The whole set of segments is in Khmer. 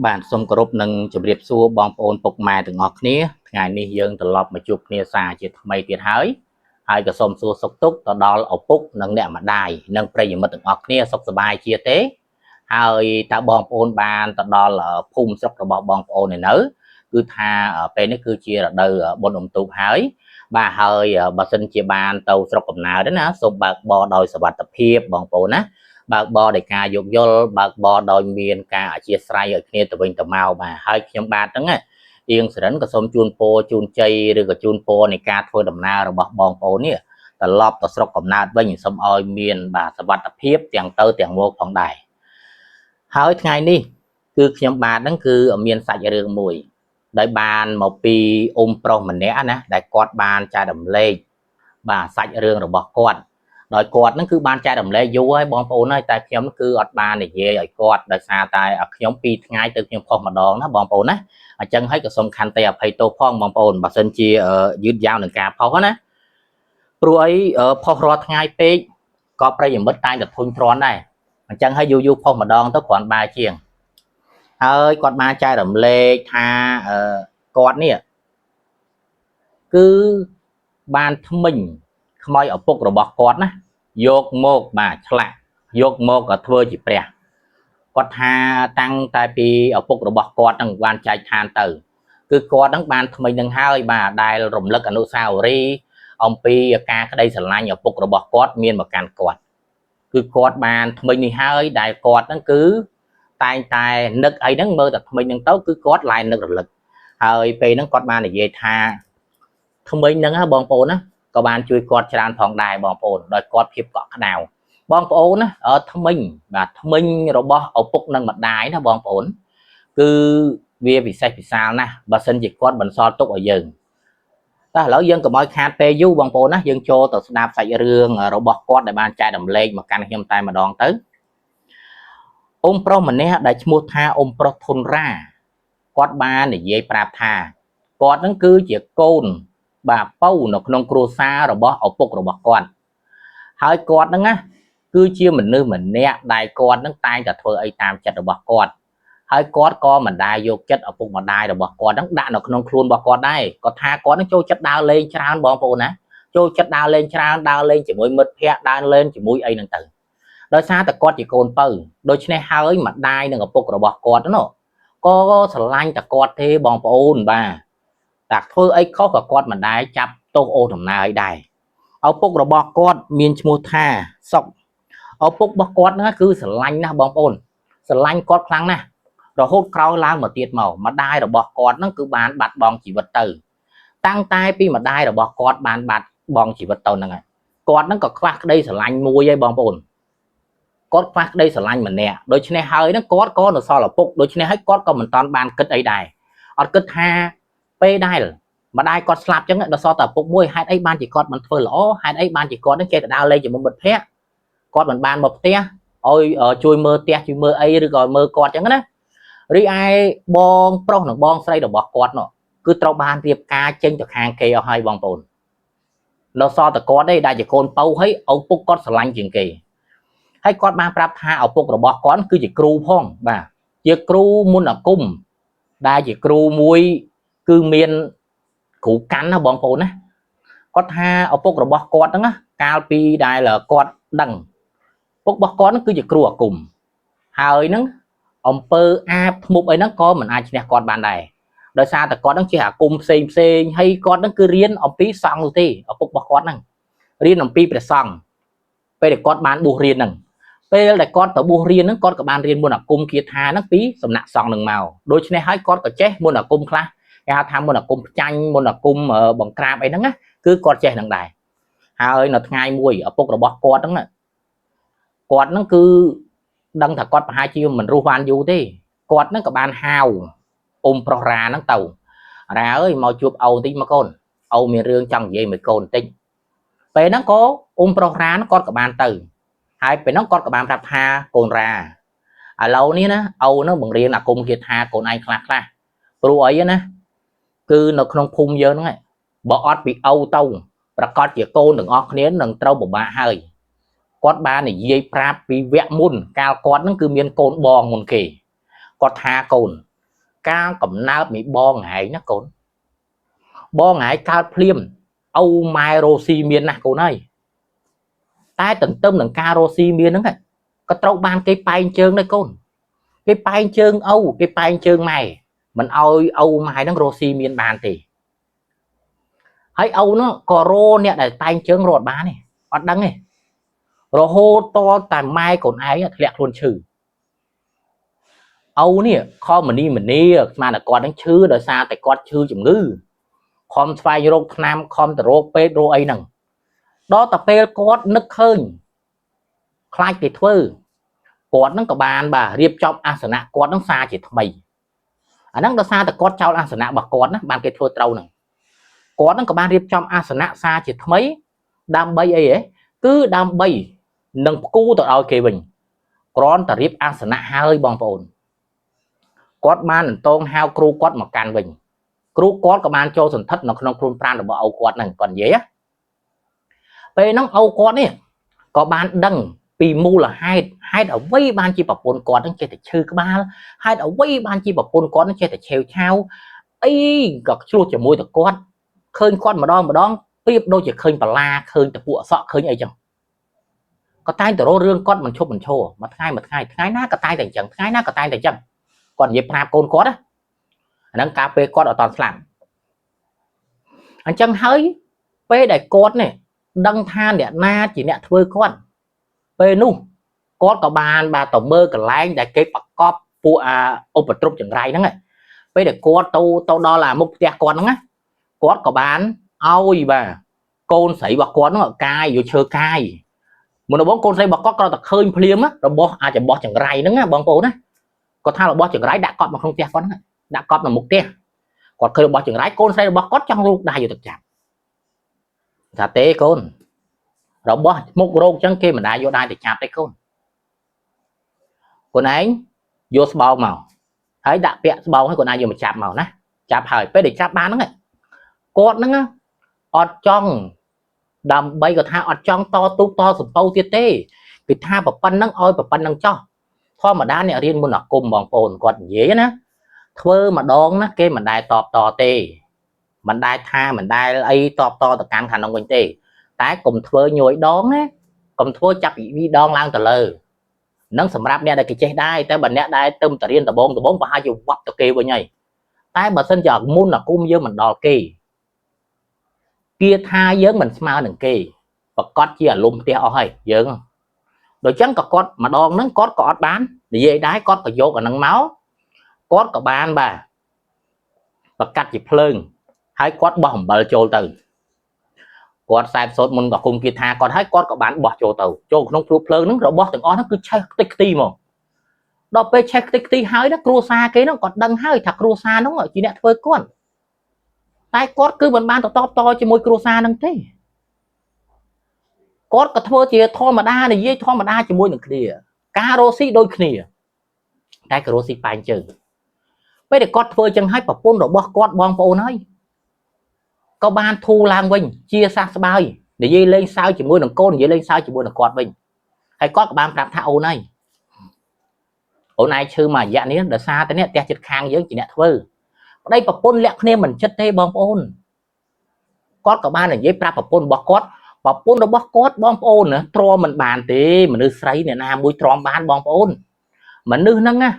បាទសូមគោរពនិងជម្រាបសួរបងប្អូនពុកម៉ែទាំងអស់គ្នាថ្ងៃនេះយើងត្រឡប់មកជួបគ្នាសារជាថ្មីទៀតហើយហើយក៏សូមសួរសុខទុក្ខទៅដល់ឪពុកនិងអ្នកម្ដាយនិងប្រិយមិត្តទាំងអស់គ្នាសុខសប្បាយជាទេហើយតើបងប្អូនបានទៅដល់ភូមិស្រុករបស់បងប្អូនឯនៅគឺថាពេលនេះគឺជារដូវបុណ្យអុំទូកហើយបាទហើយបើសិនជាបានទៅស្រុកកំណើតណាសូមបើកបរដោយសុវត្ថិភាពបងប្អូនណា បើកបរដោយការយោគយល់បើកបរដោយមានការអធ្យាស្រ័យឲ្យគ្នាទៅវិញទៅមកបាទហើយខ្ញុំបាទហ្នឹងអៀងសរិនក៏សូមជូនពរជូនជ័យឬក៏ជូនពរនៃការធ្វើដំណើររបស់បងប្អូននេះត្រឡប់ទៅស្រុកកំណើតវិញសូមឲ្យមានបាទសុវត្ថិភាពទាំងទៅទាំងមកផងដែរហើយថ្ងៃនេះគឺខ្ញុំបាទហ្នឹងគឺមានសាច់រឿងមួយដោយបានមកពីអ៊ំប្រុសម្នាក់ណាដែលគាត់បានចែករំលែកបាទសាច់រឿងរបស់គាត់ ដោយគាត់ហ្នឹងគឺបានចែករំលែកយូរហើយបងប្អូនហើយតែខ្ញុំគឺអត់បាននិយាយឲ្យគាត់ដោយសារតែខ្ញុំពីរថ្ងៃទៅខ្ញុំផុសម្ដងណាបងប្អូនណាអញ្ចឹងហើយក៏សូមខន្តីអភ័យទោសផងបងប្អូនបើសិនជាយឺតយ៉ាវនឹងការផុសណាព្រោះអីផុសរាល់ថ្ងៃពេកក៏ប្រិយមិត្តតែងតែធុញទ្រាន់ដែរអញ្ចឹងហើយយូរយូរផុសម្ដងទៅគ្រាន់បើជាងហើយគាត់បានចែករំលែកថាគាត់នេះគឺបានថ្មិញខ្មោចឪពុករបស់គាត់ណា យកមកបាទឆ្លាក់យកមកក៏ធ្វើជាព្រះគាត់ថាតាំងតែពីឪពុករបស់គាត់នឹងបានចែកឋានទៅគឺគាត់នឹងបានថ្មីនឹងហើយបាទដែលរំលឹកអនុស្សាវរីយ៍អំពីការក្តីស្រឡាញ់ឪពុករបស់គាត់មានមកកាន់គាត់គឺគាត់បានថ្មីនេះហើយដែលគាត់នឹងគឺតែងតែនឹកអីហ្នឹងមើលតែថ្មីហ្នឹងទៅគឺគាត់ឡើងនឹករលឹកហើយពេលហ្នឹងគាត់បាននិយាយថាថ្មីហ្នឹងណាបងប្អូនណាក៏បានជួយគាត់ច្រើនផងដែរបងប្អូនដោយគាត់ភាពកក់ក្ដៅបងប្អូនណាថ្មិញបាទថ្មិញរបស់ឪពុកនិងម្ដាយណាបងប្អូនគឺវាពិសេសពិសាលណាស់បើសិនជាគាត់បន្សល់ទុកឲ្យយើងតែឥឡូវយើងកុំឲ្យខាតពេលយូរបងប្អូនណាយើងចូលទៅស្ដាប់សាច់រឿងរបស់គាត់ដែលបានចែករំលែកមកកាន់ខ្ញុំតែម្ដងទៅអ៊ំប្រុសម្នាក់ដែលឈ្មោះថាអ៊ំប្រុសធុនរ៉ាគាត់បាននិយាយប្រាប់ថាគាត់នឹងគឺជាកូនបាទពៅនៅក្នុងគ្រួសាររបស់ឪពុករបស់គាត់ហើយគាត់នឹងណាគឺជាមនុស្សម្នាក់ដែលគាត់នឹងតែងតែធ្វើអីតាមចិត្តរបស់គាត់ហើយគាត់ក៏មិនដែលយកចិត្តឪពុកម្ដាយរបស់គាត់នឹងដាក់នៅក្នុងខ្លួនរបស់គាត់ដែរគាត់ថាគាត់នឹងចូលចិត្តដើរលេងច្រើនបងប្អូនណាចូលចិត្តដើរលេងច្រើនដើរលេងជាមួយមិត្តភ័ក្តិដើរលេងជាមួយអីហ្នឹងទៅដោយសារតែគាត់ជាកូនពៅដូច្នេះហើយម្ដាយនិងឪពុករបស់គាត់នោះក៏ស្រឡាញ់តែគាត់ទេបងប្អូនបាទតែធ្វើអីខុសក៏គាត់មិនដែលចាប់ទោសអូសដំណើរឲ្យដែរឪពុករបស់គាត់មានឈ្មោះថាសុកឪពុករបស់គាត់ហ្នឹងគឺស្រឡាញ់ណាស់បងប្អូនស្រឡាញ់គាត់ខ្លាំងណាស់រហូតក្រោយឡើងមកទៀតមកម្ដាយរបស់គាត់ហ្នឹងគឺបានបាត់បង់ជីវិតទៅតាំងតែពីម្ដាយរបស់គាត់បានបាត់បង់ជីវិតទៅហ្នឹងហើយគាត់ហ្នឹងក៏ខ្វះក្តីស្រឡាញ់មួយហើយបងប្អូនគាត់ខ្វះក្តីស្រឡាញ់ម្នាក់ដូច្នេះហើយហ្នឹងគាត់ក៏នៅសល់ឪពុកដូច្នេះហើយគាត់ក៏មិនតាន់បានគិតអីដែរអត់គិតថាពេលដែលម្ដាយគាត់ស្លាប់ចឹងដល់សល់តែឪពុកមួយហេតុអីបានជាគាត់មិនធ្វើល្អហេតុអីបានជាគាត់នឹងចេះតែដើរលេងជាមួយមិត្តភ័ក្តិគាត់មិនបានមកផ្ទះឲ្យជួយមើលផ្ទះជួយមើលអីឬក៏មើលគាត់ចឹងណារីឯបងប្រុសនិងបងស្រីរបស់គាត់នោះគឺត្រូវបានរៀបការចេញទៅខាងគេអស់ហើយបងប្អូននៅសល់តែគាត់ទេដែលជាកូនពៅហើយឪពុកគាត់ស្រឡាញ់ជាងគេហើយគាត់បានប្រាប់ថាឪពុករបស់គាត់គឺជាគ្រូផងបាទជាគ្រូមុនអាគមដែលជាគ្រូមួយគឺមានគ្រូកាន់ណាបងប្អូនណាគាត់ថាឪពុករបស់គាត់ហ្នឹងណាកាលពីដែលគាត់ដឹងពុករបស់គាត់ហ្នឹងគឺជាគ្រូអាគមហើយហ្នឹងអំពើអាបធ្មប់អីហ្នឹងក៏មិនអាចឈ្នះគាត់បានដែរដោយសារតែគាត់ហ្នឹងជាអាគមផ្សេងផ្សេងហើយគាត់ហ្នឹងគឺរៀនអំពីសង្ឃនោះទេឪពុករបស់គាត់ហ្នឹងរៀនអំពីព្រះសង្ឃពេលដែលគាត់បានបួសរៀនហ្នឹងពេលដែលគាត់ទៅបួសរៀនហ្នឹងគាត់ក៏បានរៀនមន្តអាគមគាថាហ្នឹងពីសំណាក់សង្ឃហ្នឹងមកដូច្នេះហើយគាត់ក៏ចេះមន្តអាគមខ្លះគេហៅថាមន្តអាគមផ្ចាញ់មន្តអាគមបង្ក្រាបអីហ្នឹងណាគឺគាត់ចេះហ្នឹងដែរហើយនៅថ្ងៃមួយឪពុករបស់គាត់ហ្នឹងគាត់ហ្នឹងគឺដឹងថាគាត់ប្រហែលជាមិនរស់បានយូរទេគាត់ហ្នឹងក៏បានហៅអ៊ំប្រុសរ៉ាហ្នឹងទៅរ៉ាអើយមកជួបឪបន្តិចមកកូនឪមានរឿងចង់និយាយមួយកូនបន្តិចពេលហ្នឹងក៏អ៊ំប្រុសរ៉ាហ្នឹងគាត់ក៏បានទៅហើយពេលហ្នឹងគាត់ក៏បានប្រាប់ថាកូនរ៉ាឥឡូវនេះណាឪហ្នឹងបង្រៀនអាគមគាថាកូនឯងខ្លះខ្លះព្រោះអីណាគឺនៅក្នុងភូមិយើងហ្នឹងបើអត់ពីឪទៅប្រកាសជាកូនទាំងអស់គ្នានឹងត្រូវពិបាកហើយគាត់បាននិយាយប្រាប់ពីវគ្គមុនកាលគាត់ហ្នឹងគឺមានកូនបងមុនគេគាត់ថាកូន កាលកំណើតមីបងឯងណាកូនបងឯងកើតភ្លាមឪម៉ែរស់ស៊ីមានណាស់កូនហើយតែទន្ទឹមនឹងការរស់ស៊ីមានហ្នឹងក៏ត្រូវបានគេប៉ែងជើងដែរកូនគេប៉ែងជើងឪគេប៉ែងជើងម៉ែមិនឲ្យឪម៉ែហ្នឹងរស់ស៊ីមានបានទេហើយឪនោះក៏រអ្នកដែលប៉ែងជើងរត់បានទេអត់ដឹងទេរហូតតតែម៉ែកូនឯងធ្លាក់ខ្លួនឈឺឪនេះខំមនីមនីស្មានតែគាត់នឹងឈឺដោយសារតែគាត់ឈឺជំងឺខំស្វែងរកថ្នាំខំទៅរកពេទ្យរកអីហ្នឹងដល់តែពេលគាត់នឹកឃើញខ្លាចគេធ្វើគាត់ហ្នឹងក៏បានបាទរៀបចំអាសនៈគាត់ហ្នឹងសារជាថ្មីអាហ្នឹងដោយសារតែគាត់ចោលអាសនៈរបស់គាត់ណាបានគេធ្វើត្រូវហ្នឹងគាត់ហ្នឹងក៏បានរៀបចំអាសនៈសារជាថ្មីដើម្បីអីហ៎គឺដើម្បីនឹងផ្គូទៅឲ្យគេវិញគ្រាន់តែរៀបអាសនៈហើយបងប្អូនគាត់បានអន្តងហៅគ្រូគាត់មកកាន់វិញគ្រូគាត់ក៏បានចូលសន្ធិដ្ឋនៅក្នុងខ្លួនប្រាណរបស់ឪគាត់ហ្នឹងគាត់និយាយពេលហ្នឹងឪគាត់នេះក៏បានដឹងពីមូលហេតុហេតុអ្វីបានជាប្រពន្ធគាត់ហ្នឹងចេះតែឈឺក្បាលហេតុអ្វីបានជាប្រពន្ធគាត់ហ្នឹងចេះតែឆេវឆាវអីក៏ឆ្លោះជាមួយទៅគាត់ឃើញគាត់ម្ដងម្ដងប្រៀបដូចជាឃើញបលាឃើញតពួកអសក់ឃើញអីចឹងក៏តែងតែរករឿងគាត់មិនឈប់មិនឈរមួយថ្ងៃមួយថ្ងៃថ្ងៃណាក៏តែងតែអញ្ចឹងថ្ងៃណាក៏តែងតែអញ្ចឹងគាត់និយាយប្រាប់កូនគាត់ណាអាហ្នឹងកាលពេលគាត់អត់តន់ស្លាប់អញ្ចឹងហើយពេលដែលគាត់នេះដឹងថាអ្នកណាជាអ្នកធ្វើគាត់ពេលនោះគាត់ក៏បានបាទទៅមើលកន្លែងដែលគេប្រកបពួកអាឧបទ្រពចង្រៃហ្នឹងពេលដែលគាត់ទៅដល់អាមុខផ្ទះគាត់ហ្នឹងណាគាត់ក៏បានឲ្យបាទកូនស្រីរបស់គាត់ហ្នឹងកាយយកឈើកាយមុនដំបូងកូនស្រីរបស់គាត់គ្រាន់តែឃើញភ្លាមរបស់អាចរបស់ចង្រៃហ្នឹងណាបងប្អូនណាគាត់ថារបស់ចង្រៃដាក់កប់នៅក្នុងផ្ទះគាត់ហ្នឹងដាក់កប់នៅមុខផ្ទះគាត់ឃើញរបស់ចង្រៃកូនស្រីរបស់គាត់ចង់លូកដៃយកទៅចាប់ថាទេកូនរបស់មុខរោគចឹងគេមិនដែរយកដៃទៅចាប់ទេកូនខ្លួនឯងយកស្បោងមកហើយដាក់ពាក់ស្បោងឲ្យខ្លួនឯងយកមកចាប់មកណាចាប់ហើយពេលដែលចាប់បានហ្នឹងគាត់ហ្នឹងអត់ចង់ដើម្បីគាត់ថាអត់ចង់តទូកតសំពៅទៀតទេគឺថាប្រប៉ុណ្ណឹងឲ្យប្រប៉ុណ្ណឹងចោះធម្មតាអ្នករៀនមុនអាគមបងប្អូនគាត់និយាយណាធ្វើម្ដងណាគេមិនដែលតបតទេមិនដែលថាមិនដែលអីតបតទៅកាន់ខាងនោះវិញទេតែកុំធ្វើញយដងណាកុំធ្វើចាប់ពីដងឡើងទៅលើនឹងសម្រាប់អ្នកដែលគេចេះដែរតែបើអ្នកដែលទៅតែរៀនដបងដបងប្រហែលជាវត្តទៅគេវិញហើយតែបើសិនជាមុនអាគមយើងមិនដល់គេគាថាយើងមិនស្មើនឹងគេប្រកាសជាអារម្មណ៍ផ្ទះអស់ហើយយើងដូច្នេះក៏គាត់ម្ដងហ្នឹងគាត់ក៏អត់បាននិយាយដែរគាត់ក៏យកអាហ្នឹងមកគាត់ក៏បានបាទប្រកាសជាភ្លើងហើយគាត់បោះអំបិលចូលទៅគាត់ខ្សែសូត្រមុនក៏គុំគាថាគាត់ហើយគាត់ក៏បានបោះចូលទៅចូលក្នុងព្រួភ្លើងហ្នឹងរបស់ទាំងអស់ហ្នឹងគឺឆេះខ្ទេចខ្ទីមកដល់ពេលឆេះខ្ទេចខ្ទីហើយណាគ្រួសារគេហ្នឹងគាត់ដឹងហើយថាគ្រួសារហ្នឹងជាអ្នកធ្វើគាត់តែគាត់គឺមិនបានទៅតបតជាមួយគ្រួសារហ្នឹងទេគាត់ក៏ធ្វើជាធម្មតានិយាយធម្មតាជាមួយនឹងគ្នាការរស់ស៊ីដូចគ្នាតែក៏រស់ស៊ីប៉ែងជើងពេលដែលគាត់ធ្វើចឹងហើយប្រពន្ធរបស់គាត់បងប្អូនហើយក៏បានធូរឡើងវិញជាសះស្បើយនិយាយលេងសើចជាមួយនឹងកូននិយាយលេងសើចជាមួយនឹងគាត់វិញហើយគាត់ក៏បានប្រាប់ថាអូនហើយអូនឯងឈឺមួយរយៈនេះដោយសារតែនេះផ្ទះចិត្តខាងយើងជាអ្នកធ្វើប្តីប្រពន្ធលាក់គ្នាមិនចិត្តទេបងប្អូនគាត់ក៏បាននិយាយប្រាប់ប្រពន្ធរបស់គាត់ប្រពន្ធរបស់គាត់បងប្អូនណាទ្រាំមិនបានទេមនុស្សស្រីអ្នកណាមួយទ្រាំបានបងប្អូនមនុស្សហ្នឹងណា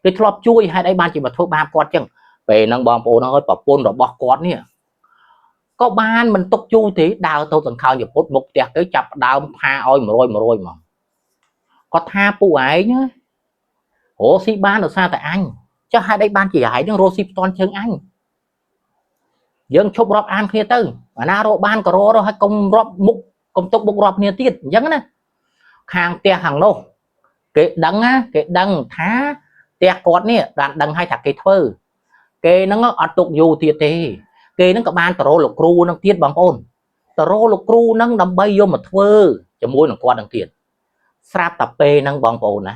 គេធ្លាប់ជួយហេតុអីបានជាមកធ្វើបាបគាត់ចឹងពេលហ្នឹងបងប្អូនអើយប្រពន្ធរបស់គាត់នេះក៏បានមិនទុកយូរទេដើរទៅសង្ខោញពុតមុខផ្ទះទៅចាប់ដើមផាឲ្យ100 100ហ្មងគាត់ថាពួកឯងណារស់ស៊ីបានដោយសារតែអញចុះហេតុអីបានជាឯងនឹងរស់ស៊ីផ្ទាន់ជើងអញយើងឈប់រាប់អានគ្នាទៅអាណារកបានក៏រកហើយកុំរាប់មុខកុំទុកមុខរាប់គ្នាទៀតអញ្ចឹងណាខាងផ្ទះខាងនោះគេដឹងណាគេដឹងថាផ្ទះគាត់នេះបានដឹងហើយថាគេធ្វើគេហ្នឹងអត់ទុកយូរទៀតទេគេហ្នឹងក៏បានទៅរកលោកគ្រូហ្នឹងទៀតបងប្អូនទៅរកលោកគ្រូហ្នឹងដើម្បីយកមកធ្វើជាមួយនឹងគាត់ហ្នឹងទៀតស្រាប់តែពេលហ្នឹងបងប្អូនណា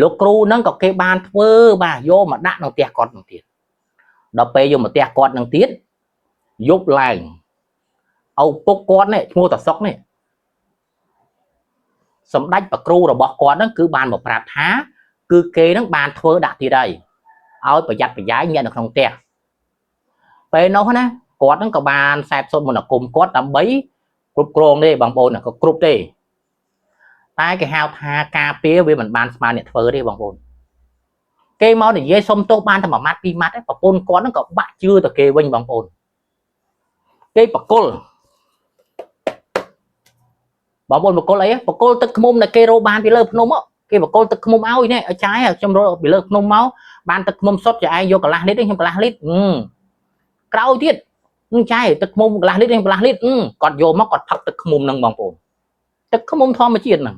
លោកគ្រូហ្នឹងក៏គេបានធ្វើបាទយកមកដាក់ក្នុងផ្ទះគាត់ហ្នឹងទៀតដល់ពេលយកមកផ្ទះគាត់ហ្នឹងទៀតយប់ឡើងឪពុកគាត់នេះឈ្មោះតាសុកនេះសម្ដេចប្រគ្រូរបស់គាត់ហ្នឹងគឺបានមកប្រាប់ថាគឺគេហ្នឹងបានធ្វើដាក់ទៀតហើយ ឲ្យប្រយ័ត្នប្រយែងអ្នកនៅក្នុងផ្ទះពេលនោះណាគាត់ហ្នឹងក៏បានសែបសូត្រមន្តអាគមគាត់ដើម្បីគ្រប់គ្រងទេបងប្អូនក៏គ្រប់ទេតែគេហៅថាការពារវាមិនបានស្មើអ្នកធ្វើទេបងប្អូនគេមកនិយាយសុំទោសបានតែមួយម៉ាត់ពីរម៉ាត់ទេប្រពន្ធគាត់ហ្នឹងក៏បាក់ជឿទៅគេវិញបងប្អូនគេបកលបងប្អូនបកលអីបកលទឹកឃ្មុំដែលគេរកបានពីលើភ្នំគេបកលទឹកឃ្មុំឲ្យនេះឲ្យចាយខ្ញុំរកពីលើភ្នំមកបានទឹកឃ្មុំសុទ្ធចាឯងយកកន្លះលីត្រខ្ញុំកន្លះលីត្រក្រោយទៀតចាយទឹកឃ្មុំកន្លះលីត្រខ្ញុំកន្លះលីត្រគាត់យកមកគាត់ផឹកទឹកឃ្មុំហ្នឹងបងប្អូនទឹកឃ្មុំធម្មជាតិហ្នឹង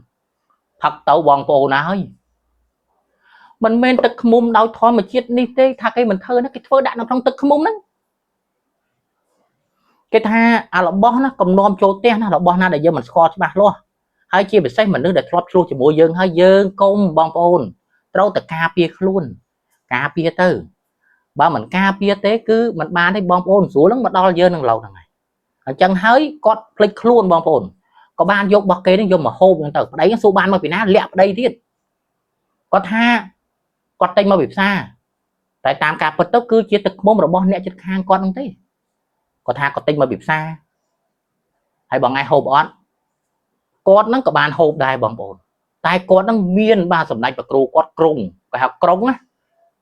ផឹកទៅបងប្អូនហើយមិនមែនទឹកឃ្មុំដោយធម្មជាតិនេះទេថាគេមិនធ្វើណាគេធ្វើដាក់នៅក្នុងទឹកឃ្មុំហ្នឹងគេថាអារបស់ណាកំនំចូលផ្ទះណារបស់ណាដែលយើងមិនស្គាល់ច្បាស់លាស់ហើយជាពិសេសមនុស្សដែលធ្លាប់ឆ្លោះជាមួយយើងហើយយើងកុំបងប្អូនត្រូវតែការពារខ្លួនការពារទៅបើមិនការពារទេគឺមិនបានទេបងប្អូនស្រួលហ្នឹងមកដល់យើងនឹងឡូវហ្នឹងហើយអញ្ចឹងហើយគាត់ភ្លេចខ្លួនបងប្អូនក៏បានយករបស់គេហ្នឹងយកមកហូបហ្នឹងទៅប្តីហ្នឹងសួរបានមកពីណាលាក់ប្តីទៀតគាត់ថាគាត់ទិញមកពីផ្សារតែតាមការពិតទៅគឺជាទឹកឃ្មុំរបស់អ្នកជិតខាងគាត់ហ្នឹងទេគាត់ថាគាត់ទិញមកពីផ្សារហើយបងឯងហូបអត់គាត់ហ្នឹងក៏បានហូបដែរបងប្អូនតែគាត់ហ្នឹងមានបាទសម្ដេចប្រគ្រូគាត់ក្រុងគេហៅក្រុងណា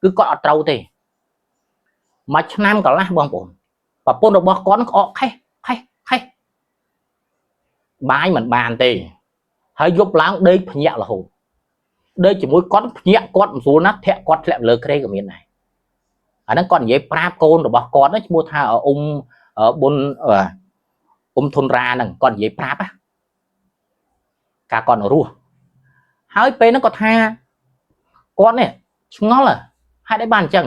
គឺគាត់អត់ត្រូវទេមួយឆ្នាំកន្លះបងប្អូនប្រពន្ធរបស់គាត់ក្អកខេះខេះខេះបាយមិនបានទេហើយយប់ឡើងដេកភ្ញាក់រហូតដេកជាមួយគាត់ភ្ញាក់គាត់មិនស្រួលណាស់ធាក់គាត់ធ្លាក់លើគ្រែក៏មានដែរអាហ្នឹងគាត់និយាយប្រាប់កូនរបស់គាត់ឈ្មោះថាអ៊ុំប៊ុនអ៊ុំធុនរ៉ាហ្នឹងគាត់និយាយប្រាប់ណាការគាត់នៅរស់ហើយពេលហ្នឹងគាត់ថាគាត់នេះឆ្ងល់ហេតុអីបានអញ្ចឹង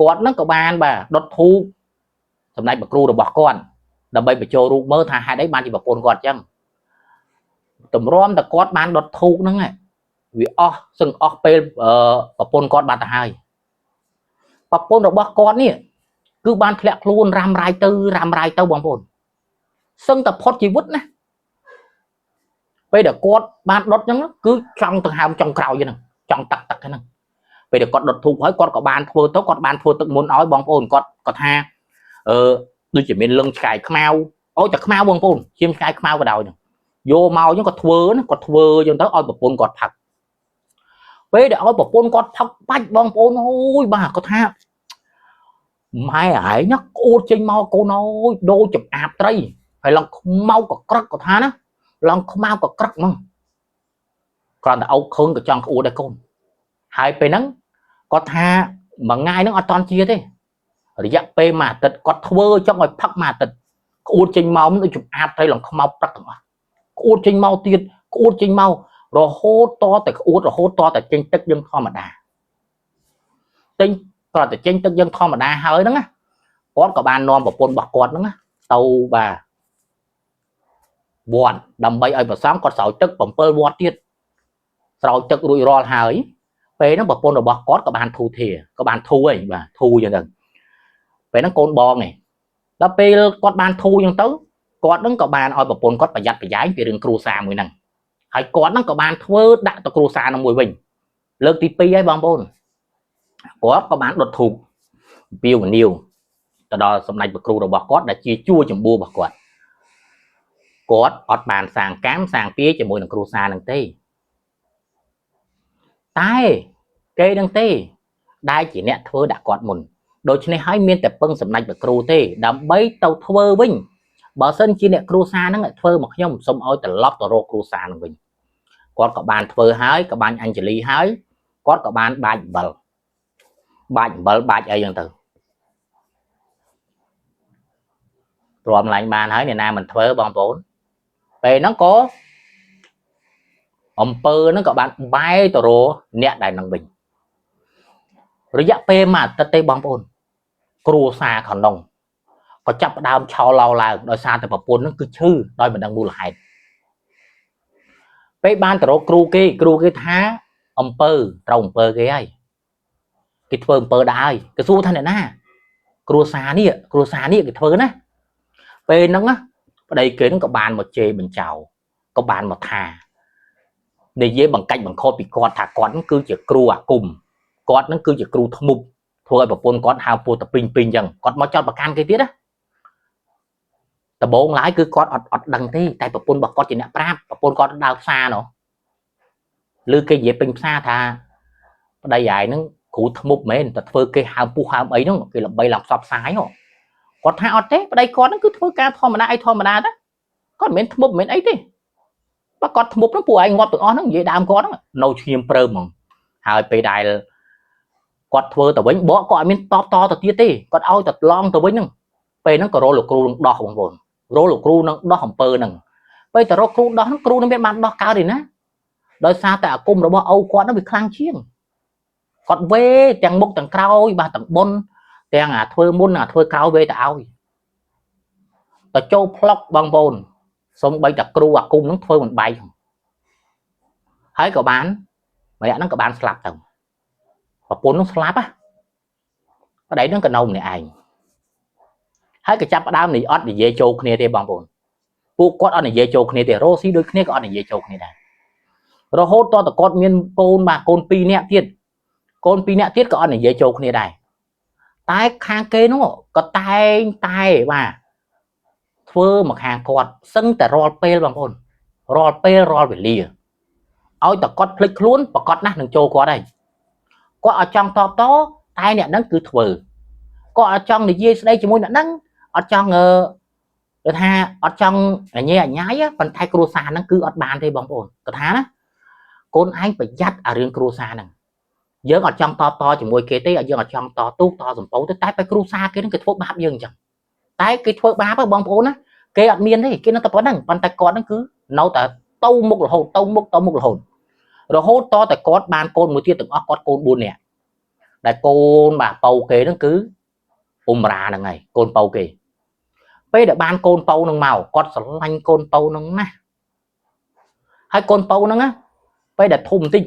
គាត់ហ្នឹងក៏បានបាទដុតធូបសម្ដេចប្រគ្រូរបស់គាត់ដើម្បីបញ្ចូលរូបមើលថាហេតុអីបានជាប្រពន្ធគាត់អញ្ចឹងតម្រាំតែគាត់បានដុតធូបហ្នឹងវាអស់សឹងអស់ពេលប្រពន្ធគាត់បាត់ទៅហើយប្រពន្ធរបស់គាត់នេះគឺបានធ្លាក់ខ្លួនរ៉ាំរ៉ៃទៅរ៉ាំរ៉ៃទៅបងប្អូនសឹងតែផុតជីវិតណាពេលដែលគាត់បានដុតហ្នឹងគឺចង់ដង្ហើមចង់ក្រោយហ្នឹងចង់ទឹកទឹកហ្នឹងពេលដែលគាត់ដុតធូបហើយគាត់ក៏បានធ្វើទៅគាត់បានធ្វើទឹកមុនឲ្យបងប្អូនគាត់គាត់ថាអឺដូចជាមានលឹងឆ្កែខ្មៅអូតែខ្មៅបងប្អូនជាមឆ្កែខ្មៅក៏ដោយហ្នឹងយកមកអញ្ចឹងគាត់ធ្វើណាគាត់ធ្វើអញ្ចឹងទៅឲ្យប្រពន្ធគាត់ផឹកពេលដែលឲ្យប្រពន្ធគាត់ផឹកបាច់បងប្អូនអូយបាទគាត់ថាម៉ែឯងណាក្អួតចេញមកកូនអើយដូចចំអាបត្រីហើយឡើងខ្មៅក៏ក្រឹកគាត់ថាណាឡើងខ្មៅក៏ក្រឹកហ្មងគ្រាន់តែអោកខឹងក៏ចង់ក្អួតដែរកូនហើយពេលហ្នឹងគាត់ថាមួយថ្ងៃហ្នឹងអត់តន់ជាទេរយៈពេលមួយអាទិត្យគាត់ធ្វើចង់ឲ្យផឹកមួយអាទិត្យក្អួតចេញមកដូចចំអាបត្រីឡើងខ្មៅព្រឹកទាំងអស់ក្អួតចេញមកទៀតក្អួតចេញមករហូតតតែក្អួតរហូតតតែចេញទឹកយើងធម្មតាទិញគាត់តែចេញទឹកយើងធម្មតាហើយហ្នឹងណាគាត់ក៏បាននាំប្រពន្ធរបស់គាត់ហ្នឹងណាទៅបាទវត្តដើម្បីឲ្យប្រសង់គាត់ស្រោចទឹក7វត្តទៀតស្រោចទឹករួចរាល់ហើយពេលហ្នឹងប្រពន្ធរបស់គាត់ក៏បានធូរធាក៏បានធូរហើយបាទធូរចឹងទៅពេលហ្នឹងកូនបងឯងដល់ពេលគាត់បានធូរចឹងទៅគាត់ហ្នឹងក៏បានឲ្យប្រពន្ធគាត់ប្រយ័ត្នប្រយែងពីរឿងគ្រួសារមួយហ្នឹងហើយគាត់ហ្នឹងក៏បានធ្វើដាក់ទៅគ្រួសារហ្នឹងមួយវិញលើកទី2ហើយបងប្អូនគាត់ក៏បានដុតធូបពីវនីវទៅដល់សម្ដេចប្រគ្រូរបស់គាត់ដែលជាជួចម្បួររបស់គាត់គាត់អត់បានសាងកម្មសាងពៀជាមួយនឹងគ្រួសារនឹងទេតែគេនឹងទេដែលជាអ្នកធ្វើដាក់គាត់មុនដូច្នេះហើយមានតែពឹងសម្ដេចប្រគ្រូទេដើម្បីទៅធ្វើវិញបើសិនជាអ្នកគ្រួសារហ្នឹងធ្វើមកខ្ញុំសូមឲ្យត្រឡប់ទៅរកគ្រួសារហ្នឹងវិញគាត់ក៏បានធ្វើហើយក៏បានអញ្ជលីហើយគាត់ក៏បានបាច់អំបិលបាច់អំបិលបាច់អីចឹងទៅទ្រាំឡើងបានហើយអ្នកណាមិនធ្វើបងប្អូនពេលហ្នឹងក៏អំពើហ្នឹងក៏បានបែរទៅរកអ្នកដែលនឹងវិញរយៈពេលមួយអាទិត្យទេបងប្អូនគ្រួសារខាងនោះក៏ចាប់ផ្ដើមឆោឡោឡើងដោយសារតែប្រពន្ធហ្នឹងគឺឈឺដោយមិនដឹងមូលហេតុពេលបានទៅរកគ្រូគេគ្រូគេថាអំពើត្រូវអំពើគេហើយគេធ្វើអំពើដែរហើយគេសួរថាអ្នកណាគ្រួសារនេះគ្រួសារនេះគេធ្វើណាពេលហ្នឹងណាប្តីគេហ្នឹងក៏បានមកជេរបញ្ចោក៏បានមកថានិយាយបង្កាច់បង្ខូចពីគាត់ថាគាត់ហ្នឹងគឺជាគ្រូអាគមគាត់ហ្នឹងគឺជាគ្រូធ្មប់ ធ្វើឲ្យប្រពន្ធគាត់ហៅពោះតពីងពីងអញ្ចឹងគាត់មកចោតប្រកាន់គេទៀតណាដំបងឡើយគឺគាត់អត់អត់ដឹងទេតែប្រពន្ធរបស់គាត់ជាអ្នកប្រាប់ប្រពន្ធគាត់ដើរផ្សារនោះឬគេនិយាយពេញផ្សារថាប្តីឯងហ្នឹងគ្រូធ្មប់មែនតែធ្វើគេហើមពោះហើមអីហ្នឹងគេល្បីឡើងផ្សព្វផ្សាយហ៎គាត់ថាអត់ទេប្តីគាត់ហ្នឹងគឺធ្វើការធម្មតាអីធម្មតាតាគាត់មិនមែនធ្មប់មិនមែនអីទេបើគាត់ធ្មប់ហ្នឹងពួកឯងងាប់ទាំងអស់ហ្នឹងនិយាយដើមគាត់ហ្នឹងនៅឈាមព្រើមហ្មងហើយពេលដែលគាត់ធ្វើទៅវិញបកគាត់អត់មានតបតទៅទៀតទេគាត់ឲ្យតែឡងទៅវិញហ្នឹងពេលហ្នឹងក៏រកលោកគ្រូនឹងដោះបងប្អូនរកលោកគ្រូនឹងដោះអំពើហ្នឹងពេលទៅរកគ្រូដោះហ្នឹងគ្រូនឹងមានបានដោះកើតទេណាដោយសារតែអាគមរបស់ឪគាត់ហ្នឹងវាខ្លាំងជាងគាត់វេទាំងមុខទាំងក្រោយបាទទាំងបុនទាំងអាធ្វើមុនអាធ្វើក្រោយវេទៅឲ្យទៅចូលផ្លុកបងប្អូនសំបីតែគ្រូអាគមហ្នឹងធ្វើមិនបែកហើយក៏បានម្នាក់ហ្នឹងក៏បានស្លាប់ទៅប្រពន្ធហ្នឹងស្លាប់ហ៎ប្តីហ្នឹងក៏នៅម្នាក់ឯងហើយក៏ចាប់ផ្ដើមនេះអត់និយាយចូលគ្នាទេបងប្អូនពួកគាត់អត់និយាយចូលគ្នាទេរ៉ូស៊ីដូចគ្នាក៏អត់និយាយចូលគ្នាដែររហូតតតគាត់មានកូនបាទកូន2នាក់ទៀតកូន2នាក់ទៀតក៏អត់និយាយចូលគ្នាដែរតែខាងគេនោះក៏តែងតែបាទធ្វើមកខាងគាត់សឹងតែរាល់ពេលបងប្អូនរាល់ពេលរាល់វេលាឲ្យតែគាត់ភ្លេចខ្លួនប្រកាសណាស់នឹងចូលគាត់ហើយគាត់អត់ចង់តបតតែអ្នកហ្នឹងគឺធ្វើគាត់អត់ចង់និយាយស្ដីជាមួយអ្នកហ្នឹងអត់ចង់អឺគេថាអត់ចង់ញ៉ែញ៉ៃប៉ុន្តែគ្រួសារហ្នឹងគឺអត់បានទេបងប្អូនគាត់ថាណាកូនឯងប្រយ័ត្នអារឿងគ្រួសារហ្នឹងយើងអត់ចង់តបតជាមួយគេទេយើងអត់ចង់តទូកតសម្ពោទេតែไปគ្រួសារគេហ្នឹងគេធ្វើបាបយើងអញ្ចឹងតែគេធ្វើបាបបងប្អូនណាគេអត់មានទេគេនៅតែប៉ុណ្្នឹងប៉ុន្តែគាត់ហ្នឹងគឺនៅតែទៅមុខរហូតទៅមុខទៅមុខរហូតរហូតតតែគាត់បានកូនមួយទៀតទាំងអស់គាត់កូន4នាក់ដែលកូនបាទប៉ៅគេហ្នឹងគឺអ៊ុំរ៉ាហ្នឹងហើយកូនប៉ៅគេពេលដែលបានកូនប៉ៅហ្នឹងមកគាត់ស្រឡាញ់កូនប៉ៅហ្នឹងណាស់ហើយកូនប៉ៅហ្នឹងណាពេលដែលធំបន្តិច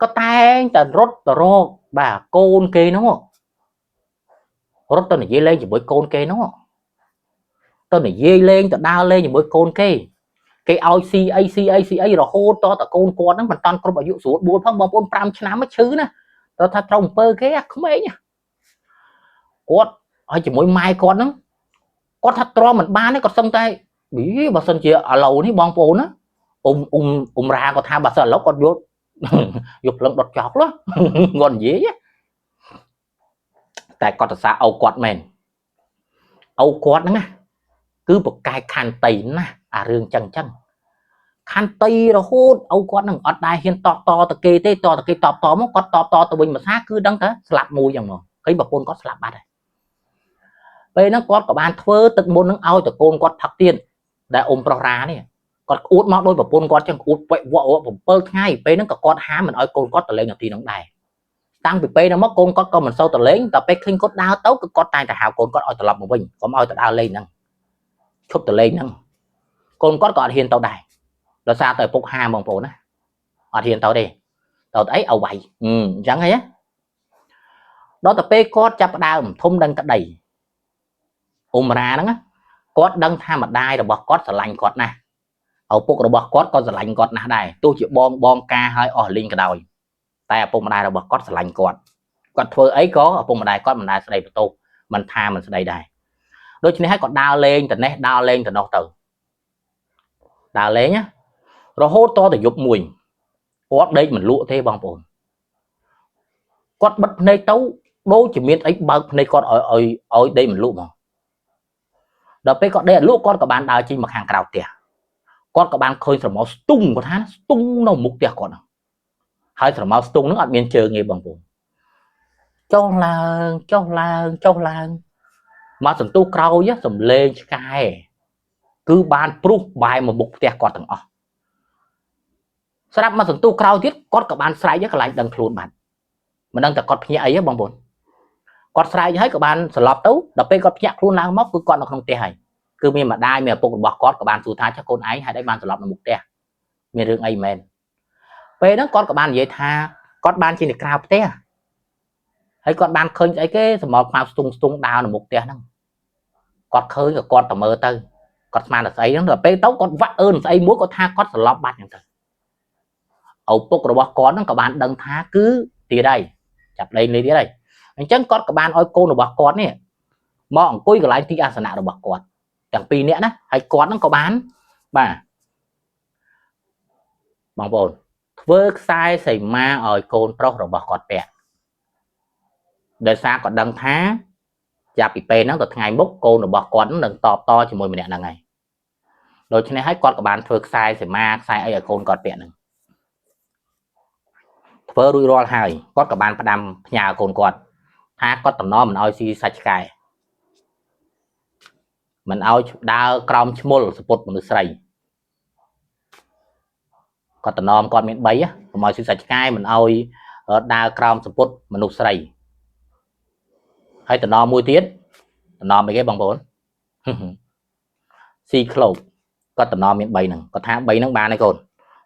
ក៏តែងតែរត់ទៅរកបាទកូនគេហ្នឹងរត់ទៅនិយាយលេងជាមួយកូនគេហ្នឹងទៅនិយាយលេងទៅដើរលេងជាមួយកូនគេគេឲ្យស៊ីអីស៊ីអីស៊ីអីរហូតតតកូនគាត់ហ្នឹងមិនតាន់គ្រប់អាយុស្រួលបួលផងបងប្អូន5ឆ្នាំឈឺណាទៅថាត្រូវអំពើគេអាក្មេងគាត់ហើយជាមួយម៉ែគាត់ហ្នឹងគាត់ថាទ្រាំមិនបានទេគាត់សឹងតែប៊ីបើសិនជាឥឡូវនេះបងប្អូនណាអ៊ំអ៊ំអ៊ំរ៉ាគាត់ថាបើសិនឥឡូវគាត់យកយកភ្លឹងដុតចោលគាត់និយាយតែគាត់សរសើរឪគាត់មែនឪគាត់ហ្នឹងណាគឺប្រកែកខន្តីណាស់អារឿងចឹងចឹងខន្តីរហូតឪគាត់នឹងអត់ដែលហ៊ានតបតទៅគេទេតទៅគេតបតមកគាត់តបតទៅវិញមួយសាគឺដឹងថាស្លាប់មួយចឹងមកឃើញប្រពន្ធគាត់ស្លាប់បាត់ហើយពេលហ្នឹងគាត់ក៏បានធ្វើទឹកមុននឹងឲ្យតកូនគាត់ផឹកទៀតដែលអ៊ំប្រុសរ៉ានេះគាត់ក្អួតមកដោយប្រពន្ធគាត់ចឹងក្អួតវក់វក់7ថ្ងៃពេលហ្នឹងក៏គាត់ហាមមិនឲ្យកូនគាត់ទៅលេងនៅទីនោះដែរតាំងពីពេលហ្នឹងមកកូនគាត់ក៏មិនសូវទៅលេងតែពេលឃើញគាត់ដើរទៅគឺគាត់តែងតែហៅកូនគាត់ឲ្យត្រឡប់មកវិញកុំឲ្យទៅដើរលេងហ្នឹងឈប់ទៅលេងហ្នឹងកូនគាត់ក៏អត់ហ៊ានទៅដែរដោយសារតែឪពុកហាមបងប្អូនណាអត់ហ៊ានទៅទេទៅអីឲ្យវាយអញ្ចឹងហីដល់ទៅពេលគាត់ចាប់ផ្ដើមធំដឹងក្តីអ៊ុំរ៉ាហ្នឹងគាត់ដឹងថាម្ដាយរបស់គាត់ស្រឡាញ់គាត់ណាស់ឪពុករបស់គាត់ក៏ស្រឡាញ់គាត់ណាស់ដែរទោះជាបងបងការឲ្យអស់លីងក៏ដោយតែឪពុកម្ដាយរបស់គាត់ស្រឡាញ់គាត់គាត់ធ្វើអីក៏ឪពុកម្ដាយគាត់មិនដែលស្ដីបន្ទោសមិនថាមិនស្ដីដែរដូច្នេះហើយក៏ដើរលេងទៅនេះដើរលេងទៅនោះទៅដើរលេងណារហូតតទៅយប់មួយគាត់ដេកមិនលក់ទេបងប្អូនគាត់បិទភ្នែកទៅដូចជាមានអីបើកភ្នែកគាត់ឲ្យឲ្យឲ្យដេកមិនលក់ហ្មងដល់ពេលគាត់ដេកអត់លក់គាត់ក៏បានដើរចេញមកខាងក្រៅផ្ទះគាត់ក៏បានឃើញស្រមោលស្ទុងគាត់ថាស្ទុងនៅមុខផ្ទះគាត់ហ្នឹងហើយស្រមោលស្ទុងហ្នឹងអត់មានជើងទេបងប្អូនចុះឡើងចុះឡើងចុះឡើងមកសន្ទុះក្រោយសំលេងឆ្កែគឺបានព្រុសបែរមកមុខផ្ទះគាត់ទាំងអស់ស្រាប់មកសន្ទុះក្រោយទៀតគាត់ក៏បានស្រែកកន្លែងដឹងខ្លួនបាត់មិនដឹងតែគាត់ភ្ញាក់អីទេបងប្អូនគាត់ស្រែកហើយក៏បានសន្លប់ទៅដល់ពេលគាត់ភ្ញាក់ខ្លួនឡើងមកគឺគាត់នៅក្នុងផ្ទះហើយគឺមានម្ដាយមានឪពុករបស់គាត់ក៏បានសួរថាចាកូនឯងហេតុអីបានសន្លប់នៅមុខផ្ទះមានរឿងអីមែនពេលហ្នឹងគាត់ក៏បាននិយាយថាគាត់បានចេញទៅក្រៅផ្ទះហើយគាត់បានឃើញស្អីគេសម្បល់ខ្មៅស្ទុងស្ទុងដើរនៅមុខផ្ទះហ្នឹងគាត់ឃើញក៏គាត់ទៅមើលទៅគាត់ស្មានតែស្អីហ្នឹងដល់ពេលទៅគាត់វាក់អឿនស្អីមួយគាត់ថាគាត់សន្លប់បាត់ហ្នឹងទៅឪពុករបស់គាត់ហ្នឹងក៏បានដឹងថាគឺទៀតហើយចាប់លេងលេងទៀតហើយអ អញ្ចឹងគាត់ក៏បានឲ្យកូនរបស់គាត់នេះមកអង្គុយកន្លែងទីអាសនៈរបស់គាត់ទាំងពីរនាក់ណាហើយគាត់ហ្នឹងក៏បានបាទបងប្អូនធ្វើខ្សែសីមាឲ្យកូនប្រុសរបស់គាត់ពាក់ដោយសារគាត់ដឹងថាចាប់ពីពេលហ្នឹងទៅថ្ងៃមុខកូនរបស់គាត់នឹងតបតជាមួយម្នាក់ហ្នឹងហើយដូច្នេះហើយគាត់ក៏បានធ្វើខ្សែសីមាខ្សែអីឲ្យកូនគាត់ពាក់ហ្នឹងធ្វើរួចរាល់ហើយគាត់ក៏បានផ្ដាំផ្ញើកូនគាត់ថាគាត់តំណមិនឲ្យស៊ីសាច់ឆ្កែមិនឲ្យដើរក្រោមឈ្មោលសពុតមនុស្សស្រីគាត់តំណមគាត់មាន3កុំឲ្យស៊ីសាច់ឆ្កែមិនឲ្យដើរក្រោមសពុតមនុស្សស្រីហើយតំណមមួយទៀតតំណមអីគេបងប្អូនស៊ីក្លោកគាត់តំណមមាន3ហ្នឹងគាត់ថា3ហ្នឹងបានហើយកូន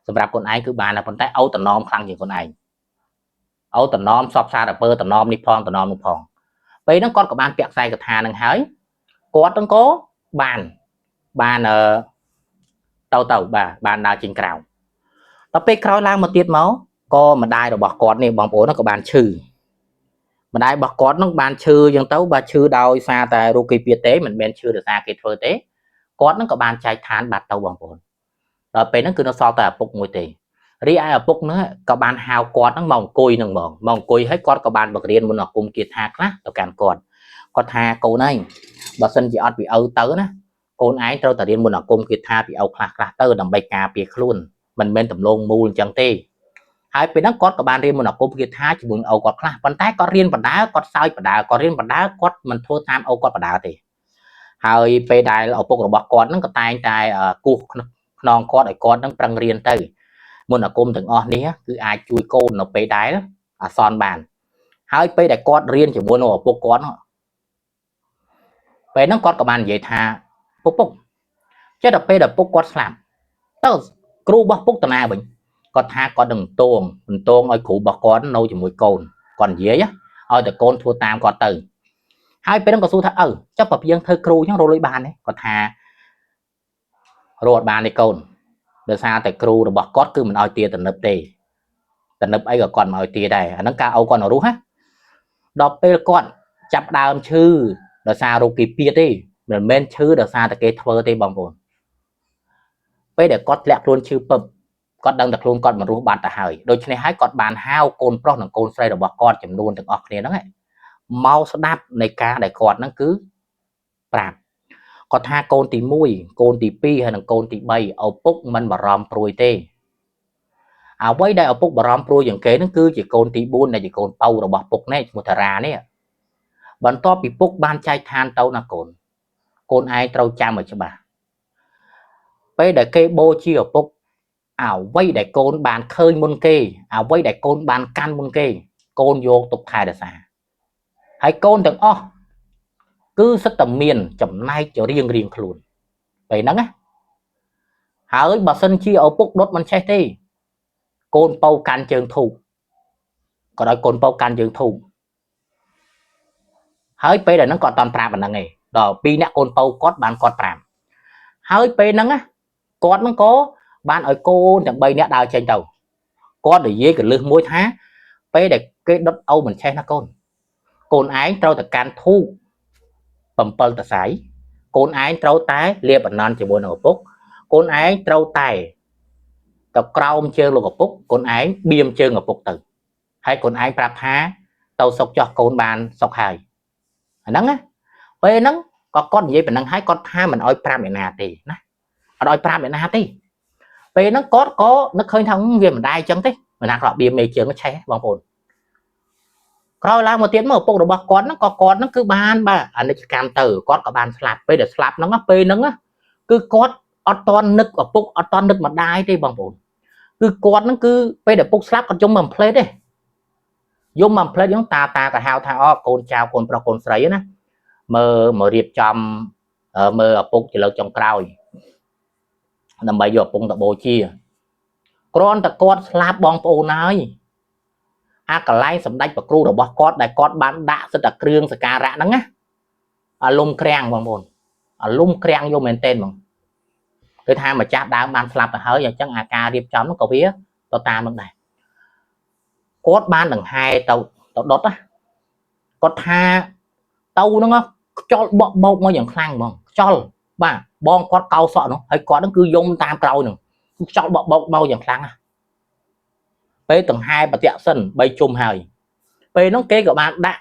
សម្រាប់ខ្លួនឯងគឺបានតែប៉ុន្តែអូតំណមខ្លាំងជាងខ្លួនឯងអូតំណមសពសារពើតំណមនេះផងតំណមនោះផងពេលហ្នឹងគាត់ក៏បានពាក់ខ្សែកថាហ្នឹងហើយគាត់ហ្នឹងក៏បានបានអឺទៅទៅបាទបានដើរចេញក្រៅដល់ពេលក្រោយឡើងមកទៀតមកក៏ម្ដាយរបស់គាត់នេះបងប្អូនក៏បានឈឺម្ដាយរបស់គាត់នឹងបានឈឺអញ្ចឹងទៅបាទឈឺដោយសារតែរោគីពៀតទេមិនមែនឈឺដោយសារគេធ្វើទេគាត់នឹងក៏បានចែកឋានបាត់ទៅបងប្អូនដល់ពេលហ្នឹងគឺនៅសល់តែឪពុកមួយទេរីឯឪពុកហ្នឹងក៏បានហៅគាត់ហ្នឹងមកអង្គុយហ្នឹងហ្មងមកអង្គុយហើយគាត់ក៏បានបង្រៀនមន្តអាគមគាថាខ្លះទៅកាន់គាត់គាត់ថាកូនឯងបើសិនជាអត់ពីឪទៅណាកូនឯងត្រូវតែរៀនមន្តអាគមគាថាពីឪខ្លះខ្លះទៅដើម្បីការពារខ្លួនមិនមែនដំឡូងមូលអញ្ចឹងទេហើយពេលហ្នឹងគាត់ក៏បានរៀនមន្តអាគមគាថាជាមួយឪគាត់ខ្លះប៉ុន្តែគាត់រៀនបណ្ដើគាត់សើចបណ្ដើគាត់រៀនបណ្ដើគាត់មិនធ្វើតាមឪគាត់បណ្ដើទេហើយពេលដែលឪពុករបស់គាត់ហ្នឹងក៏តែងតែគោះខ្នងគាត់ឲ្យគាត់ហ្នឹងប្រឹងរៀនទៅមន្តអាគមទាំងអស់នេះគឺអាចជួយកូននៅពេលដែលអាសន្នបានហើយពេលដែលគាត់រៀនជាមួយនឹងឪពុកគាត់ពេលហ្នឹងគាត់ក៏បាននិយាយថាពុកពុកចេះដល់ពេលដែលពុកគាត់ស្លាប់តើគ្រូរបស់ពុកតាណាវិញគាត់ថាគាត់នឹងតងបន្តងឲ្យគ្រូរបស់គាត់នៅជាមួយកូនគាត់និយាយឲ្យតែកូនធ្វើតាមគាត់ទៅហើយពេលហ្នឹងក៏សួរថាឪចុះបើយើងធ្វើគ្រូអញ្ចឹងរកលុយបានទេគាត់ថារកអត់បានទេកូនដោយសារតែគ្រូរបស់គាត់គឺមិនឲ្យទាតនឹបទេតនឹបអីក៏គាត់មិនឲ្យទាដែរអាហ្នឹងការឪគាត់នៅរស់ណាដល់ពេលគាត់ចាប់ដើមឈឺដោយសាររោគីពៀតទេមិនមែនឈឺដោយសារតែគេធ្វើទេបងប្អូនពេលដែលគាត់ធ្លាក់ខ្លួនឈឺពឹបគាត់ដឹងតែខ្លួនគាត់មិនរស់បាត់ទៅហើយដូច្នេះហើយគាត់បានហៅកូនប្រុសនិងកូនស្រីរបស់គាត់ចំនួនទាំងអស់គ្នាហ្នឹងមកស្ដាប់នៃការដែលគាត់ហ្នឹងគឺប្រាប់គាត់ថាកូនទី1កូនទី2ហើយនិងកូនទី3ឪពុកមិនបារម្ភព្រួយទេអ្វីដែលឪពុកបារម្ភព្រួយជាងគេហ្នឹងគឺជាកូនទី4ដែលជាកូនពៅរបស់ពុកនេះឈ្មោះតារានេះបន្ទាប់ពីពុកបានចែកឋានទៅណាកូនកូនឯងត្រូវចាំឲ្យច្បាស់ពេលដែលគេបូជាឪពុកអ្វីដែលកូនបានឃើញមុនគេអ្វីដែលកូនបានកាន់មុនគេកូនយកទុកថែរក្សាហើយកូនទាំងអស់គឺសិតតែមានចំណែករៀងរៀងខ្លួនពេលហ្នឹងណាហើយបើសិនជាឪពុកដុតមិនឆេះទេកូនពៅកាន់ជើងធូបក៏ដោយកូនពៅកាន់ជើងធូបហើយពេលដែលហ្នឹងគាត់អត់តាន់ប្រាប់អាហ្នឹងឯងដល់ពីរអ្នកកូនពៅគាត់បានគាត់ប្រាប់ហើយពេលហ្នឹងណាគាត់ហ្នឹងក៏បានឲ្យកូនទាំង3នាក់ដើរចេញទៅគាត់និយាយកលឹះមួយថាពេលដែលគេដុតឪមិនឆេះណាកូនកូនឯងត្រូវតែកាន់ធូប7តសៃកូនឯងត្រូវតែលាបអនន្តជាមួយនឹងឪពុកកូនឯងត្រូវតែទៅក្រោមជើងលោកឪពុកកូនឯងបៀមជើងឪពុកទៅហើយកូនឯងប្រាប់ថាទៅសុកចោះកូនបានសុកហើយអាហ្នឹងណាពេលហ្នឹងក៏គាត់និយាយប៉ុណ្ណឹងហើយគាត់ថាមិនអោយប្រាប់អ្នកណាទេណាអត់អោយប្រាប់អ្នកណាទេពេលហ្នឹងគាត់ក៏នឹកឃើញថាវាមិនដែរអញ្ចឹងទេមិនណាគាត់បៀមមេជើងឆេះបងប្អូនក្រោយឡើងមកទៀតមកឪពុករបស់គាត់ហ្នឹងក៏គាត់ហ្នឹងគឺបានបាទអនិច្ចកម្មទៅគាត់ក៏បានស្លាប់ពេលដែលស្លាប់ហ្នឹងពេលហ្នឹងគឺគាត់អត់តន់នឹកឪពុកអត់តន់នឹកម្ដាយទេបងប្អូនគឺគាត់ហ្នឹងគឺពេលដែលពុកស្លាប់គាត់យំមួយផ្លេតទេយំមួយផ្លេតហ្នឹងតាតាក៏ហៅថាអូកូនចៅកូនប្រុសកូនស្រីណាមើលមករៀបចំមើលឪពុកជាលើកចុងក្រោយដើម្បីយកឪពុកទៅបូជាគ្រាន់តែគាត់ស្លាប់បងប្អូនហើយអាកន្លែងសម្ដេចប្រគ្រូរបស់គាត់ដែលគាត់បានដាក់សិតតែគ្រឿងសក្ការៈហ្នឹងណាអាលុំក្រាំងបងប្អូនអាលុំក្រាំងយកមែនទែនហ្មងគឺថាម្ចាស់ដើមបានស្លាប់ទៅហើយអញ្ចឹងអាការរៀបចំហ្នឹងក៏វាទៅតាមនឹងដែរគាត់បានដង្ហែទៅទៅដុតណា គាត់ថាទៅហ្នឹងខ្យល់បក់បោកមកយ៉ាងខ្លាំងហ្មងខ្យល់បាទបងគាត់កោសក់នោះហើយគាត់ហ្នឹងគឺយំតាមក្រោយហ្នឹងគឺខ្យល់បក់បោកមកយ៉ាងខ្លាំងណាពេលដង្ហែបតិសិន3ជុំហើយពេលហ្នឹងគេក៏បានដាក់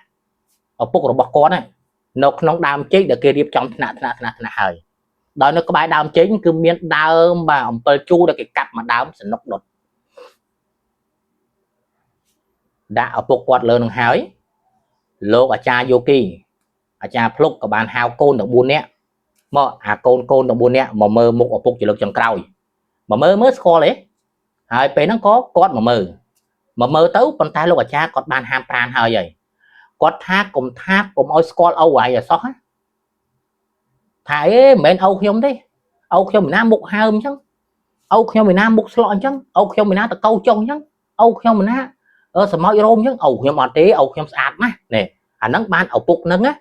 ឪពុករបស់គាត់ហ្នឹងនៅក្នុងដើមចេកដែលគេរៀបចំថ្នាក់ថ្នាក់ថ្នាក់ថ្នាក់ហើយដោយនៅក្បែរដើមចេកគឺមានដើមបាទអំពិលជូរដែលគេកាប់មកដើមសនុកដុតដាក់ឪពុកគាត់លើនឹងហើយលោកអាចារ្យយោគីអាចារ្យភ្លុកក៏បានហៅកូនទាំង4នាក់មកអាកូនកូនទាំង4នាក់មកមើលមុខឪពុកជាលើកចុងក្រោយមកមើលមើលស្គាល់ទេហើយពេលហ្នឹងក៏គាត់មកមើលមកមើលទៅប៉ុន្តែលោកអាចារ្យគាត់បានហាមប្រានហើយហើយគាត់ថាកុំថាកុំឲ្យស្គាល់ឪហើយអសោះណាថាអេមិនមែនឪខ្ញុំទេឪខ្ញុំឯណាមុខហើមអញ្ចឹងឪខ្ញុំឯណាមុខស្លក់អញ្ចឹងឪខ្ញុំឯណាតកៅចុងអញ្ចឹងឪខ្ញុំឯណាសមោចរោមអញ្ចឹងឪខ្ញុំអត់ទេឪខ្ញុំស្អាតណាស់នេះអាហ្នឹងបានឪពុកហ្នឹងណា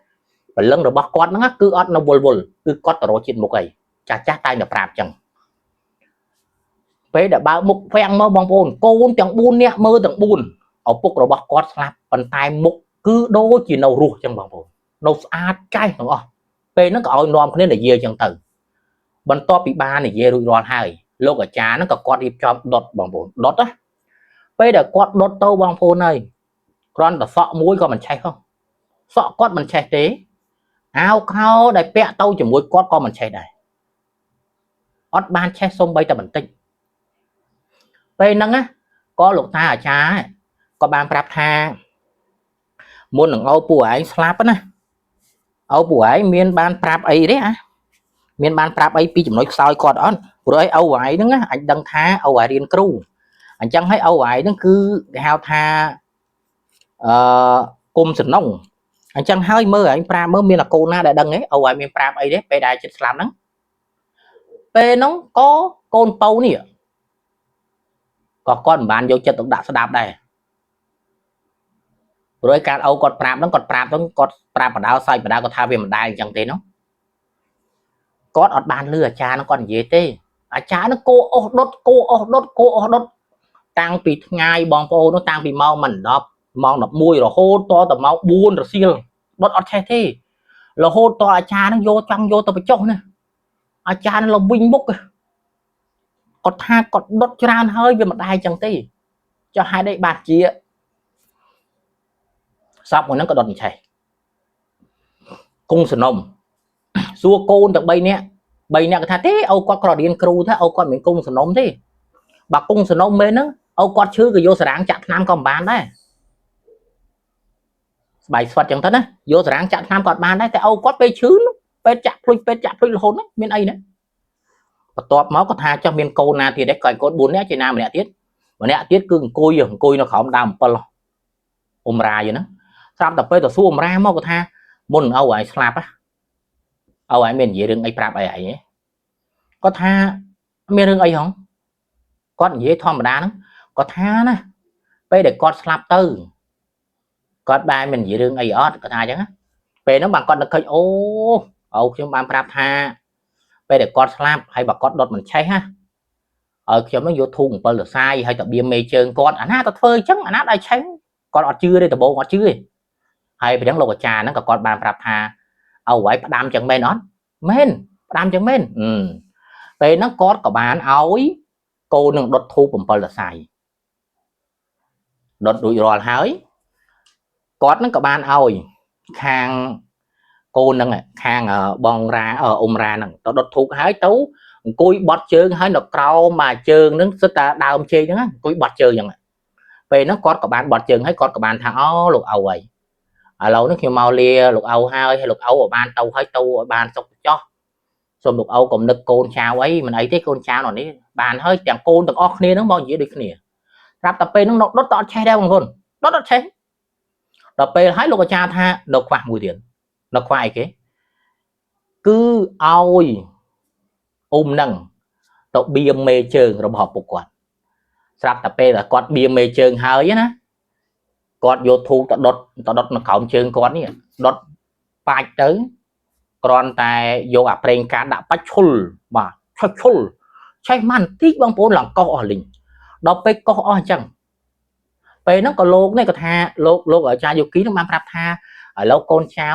ព្រលឹងរបស់គាត់ហ្នឹងគឺអត់នៅវល់វល់គឺគាត់ទៅរកជាតិមុខអីចាស់ចាស់តែងតែប្រាប់អញ្ចឹងពេលដែលបើកមុខហ្វាំងមកបងប្អូនកូនទាំង4នាក់មើលទាំង4ឪពុករបស់គាត់ស្លាប់ប៉ុន្តែមុខគឺដូចជានៅរស់អញ្ចឹងបងប្អូននៅស្អាតកែសទាំងអស់ពេលហ្នឹងក៏ឲ្យនាំគ្នានិយាយអញ្ចឹងទៅបន្ទាប់ពីបាននិយាយរួចរាល់ហើយលោកអាចារ្យហ្នឹងក៏គាត់រៀបចំដុតបងប្អូនដុតណាពេលដែលគាត់ដុតទៅបងប្អូនហើយគ្រាន់តែសក់មួយក៏មិនឆេះផងសក់គាត់មិនឆេះទេអាវខោដែលពាក់ទៅជាមួយគាត់ក៏មិនឆេះដែរអត់បានឆេះសំបីតែបន្តិចពេលហ្នឹងណាក៏លោកតាអាចារ្យក៏បានប្រាប់ថាមុននឹងឪពួកឯងស្លាប់ណាឪពួកឯងមានបានប្រាប់អីទេអាមានបានប្រាប់អីពីចំណុចខ្សោយគាត់អត់ព្រោះអីឪឯងហ្នឹងណាអាចដឹងថាឪឯងរៀនគ្រូអញ្ចឹងហើយឪឯងហ្នឹងគឺគេហៅថាអឺគុំសំណុងអញ្ចឹងហើយមើលឯងប្រាប់មើលមានអាកូនណាដែលដឹងទេឪឯងមានប្រាប់អីទេពេលដែលចិត្តស្លាប់ហ្នឹងពេលហ្នឹងក៏កូនពៅនេះក៏គាត់មិនបានយកចិត្តទុកដាក់ស្ដាប់ដែរព្រោះឯការឪគាត់ប្រាប់ហ្នឹងគាត់ប្រាប់ហ្នឹងគាត់ប្រាប់បដៅសាច់បដៅគាត់ថាវាមិនដែលអញ្ចឹងទេនោះគាត់អត់បានលឺអាចារ្យហ្នឹងគាត់និយាយទេអាចារ្យហ្នឹងគោអុសដុតគោអុសដុតគោអុសដុតតាំងពីថ្ងៃបងប្អូននោះតាំងពីម៉ោងមិន10ម៉ោង11រហូតតទៅម៉ោង4រសៀលដុតអត់ឆេះទេរហូតតអាចារ្យហ្នឹងយកចង់យកទៅបញ្ចុះណាអាចារ្យហ្នឹងលវិញមុខគាត់ថាគាត់ដុតច្រើនហើយវាមិនដែរអញ្ចឹងទេចុះហេតុអីបាទជាសពមួយហ្នឹងក៏ដុតមិនឆេះគង់សនំសួរកូនទាំង3នាក់3នាក់គាត់ថាទេឪគាត់ក៏រៀនគ្រូថាឪគាត់មិនគង់សនំទេបើគង់សនំមែនហ្នឹងឪគាត់ឈឺក៏យកសារាងចាក់ថ្នាំក៏មិនបានដែរស្បែកស្វិតចឹងទៅណាយកសារាងចាក់ថ្នាំក៏អត់បានដែរតែឪគាត់ពេលឈឺពេទ្យចាក់ភ្លុចពេទ្យចាក់ភ្លុចរហូតហ្នឹងមានអីណាបន្ទាប់មកគាត់ថាចុះមានកូនណាទៀតទេក៏កូន4នាក់ជាណាម្នាក់ទៀតម្នាក់ទៀតគឺអង្គុយអង្គុយនៅក្រោមដើម7អ៊ុំរាយហ្នឹងស្រាប់តែពេលទៅសួរអ៊ុំរាមកគាត់ថាមុនឪឯងស្លាប់ឪឯងមាននិយាយរឿងអីប្រាប់អីឯងគាត់ថាមានរឿងអីហងគាត់និយាយធម្មតាហ្នឹងគាត់ថាណាពេលដែលគាត់ស្លាប់ទៅគាត់បានមាននិយាយរឿងអីអត់គាត់ថាអញ្ចឹងពេលហ្នឹងបានគាត់នឹកឃើញអូឪខ្ញុំបានប្រាប់ថាពេលដែលគាត់ស្លាប់ហើយបើគាត់ដុតមិនឆេះណាឲ្យខ្ញុំនឹងយកធូប7សរសៃហើយទៅបៀមមេជើងគាត់អាណាទៅធ្វើអញ្ចឹងអាណាដល់ឆេះគាត់អត់ជឿទេដំបូងអត់ជឿទេហើយពេលហ្នឹងលោកអាចារ្យហ្នឹងក៏គាត់បានប្រាប់ថាឪឲ្យផ្ដាំចឹងមែនអត់មែនផ្ដាំចឹងមែនពេលហ្នឹងគាត់ក៏បានឲ្យកូននឹងដុតធូប7សរសៃដុតរួចរាល់ហើយគាត់ហ្នឹងក៏បានឲ្យខាងកូនហ្នឹងខាងបងរ៉ាអ៊ុំរ៉ាហ្នឹងទៅដុតធូបហើយទៅអង្គុយបត់ជើងហើយនៅក្រោមមកជើងហ្នឹងសិតតែដើមជែកហ្នឹងអង្គុយបត់ជើងអញ្ចឹងពេលហ្នឹងគាត់ក៏បានបត់ជើងហើយគាត់ក៏បានថាអូលោកឪហើយឥឡូវនេះខ្ញុំមកលាលោកឪហើយហើយលោកឪឲ្យបានទៅហើយទៅឲ្យបានសុខចោះសូមលោកឪកុំនឹកកូនចៅអីមិនអីទេកូនចៅនៅនេះបានហើយទាំងកូនទាំងអស់គ្នាហ្នឹងមកនិយាយដូចគ្នាប្រាប់តែពេលហ្នឹងដុតដុតអត់ឆេះដែរបងប្អូនដុតអត់ឆេះដល់ពេលហើយលោកអាចារ្យថានៅខ្វះមួយទៀតនៅខ្វះអីគេគឺឲ្យអ៊ុំហ្នឹងទៅបៀមមេជើងរបស់ឪពុកគាត់ស្រាប់តែពេលដែលគាត់បៀមមេជើងហើយណាគាត់យកធូបទៅដុតទៅដុតនៅក្រោមជើងគាត់នេះដុតបាច់ទៅគ្រាន់តែយកអាប្រេងកាដាក់បាច់ឈុលបាទឆេះឈុលឆេះមកបន្តិចបងប្អូនឡើងកោសអស់លីងដល់ពេលកោសអស់អញ្ចឹងពេលហ្នឹងក៏លោកនេះក៏ថាលោកលោកអាចារ្យយោគីនឹងបានប្រាប់ថា ឥឡូវកូនចៅ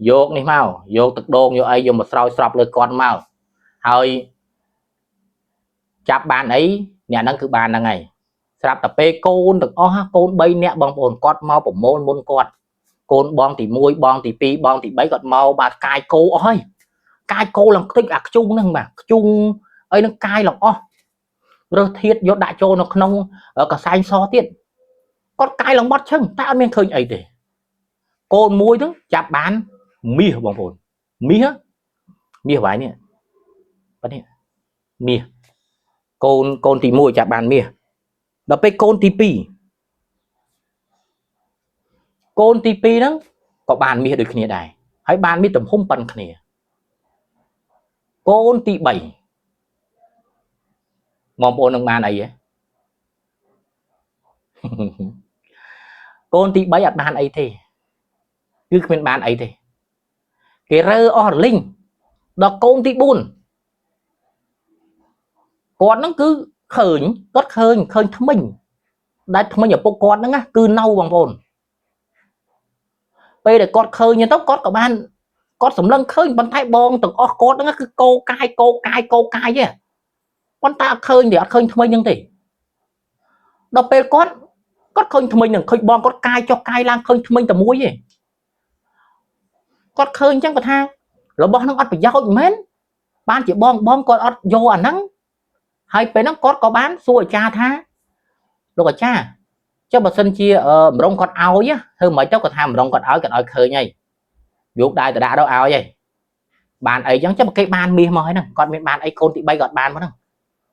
យកនេះមកយកទឹកដូងយកអីយកមកស្រោចស្រពលើគាត់មកហើយចាប់បានអីអ្នកហ្នឹងគឺបានហ្នឹងហើយស្រាប់តែពេលកូនទាំងអស់កូន3នាក់បងប្អូនគាត់មកប្រមូលមុនគាត់កូនបងទី1បងទី2បងទី3គាត់មកបាទកាយគោអស់ហើយកាយគោឡើងខ្ទេចអាខ្ជុងហ្នឹងបាទខ្ជុងអីហ្នឹងកាយឡើងអស់រើសធាតយកដាក់ចូលនៅក្នុងកសែងសទៀតគាត់កាយឡើងបត់ឈឹងតែអត់មានឃើញអីទេកូនមួយហ្នឹងចាប់បានមាសបងប្អូនមាសមាសវាយនេះបាទនេះមាសកូនកូនទី1ចាប់បានមាសដល់ពេលកូនទី2កូនទី2ហ្នឹងក៏បានមាសដូចគ្នាដែរហើយបានមាសទំហំប៉ុនគ្នាកូនទី3បងប្អូននឹងបានអីហ៎ កូនទី3អត់បានអីទេគឺគ្មានបានអីទេគេរើអស់រលីងដល់កូនទី4គាត់ហ្នឹងគឺឃើញគាត់ឃើញឃើញថ្មិញដែលថ្មិញឪពុកគាត់ហ្នឹងណាគឺនៅបងប្អូនពេលដែលគាត់ឃើញទៅគាត់ក៏បានគាត់សម្លឹងឃើញប៉ុន្តែបងទាំងអស់គាត់ហ្នឹងគឺកោកាយកោកាយកោកាយទេប៉ុន្តែអត់ឃើញទេអត់ឃើញថ្មិញហ្នឹងទេដល់ពេលគាត់គាត់ឃើញថ្មិញហ្នឹងឃើញបងគាត់កាយចុះកាយឡើងឃើញថ្មិញតែមួយទេគាត់ឃើញអញ្ចឹងគាត់ថារបស់ហ្នឹងអត់ប្រយោជន៍មែនបានជាបងបងគាត់អត់យកអាហ្នឹងហើយពេលហ្នឹងគាត់ក៏បានសួរអាចារ្យថាលោកអាចារ្យចុះបើសិនជាម្រងគាត់ឲ្យធ្វើមិនទៅគាត់ថាម្រងគាត់ឲ្យគាត់ឲ្យឃើញហើយយកដៃទៅដាក់ទៅឲ្យហើយបានអីចឹងចុះបើគេបានមាសមកហើយហ្នឹងគាត់មានបានអីកូនទី3គាត់បានមកហ្នឹង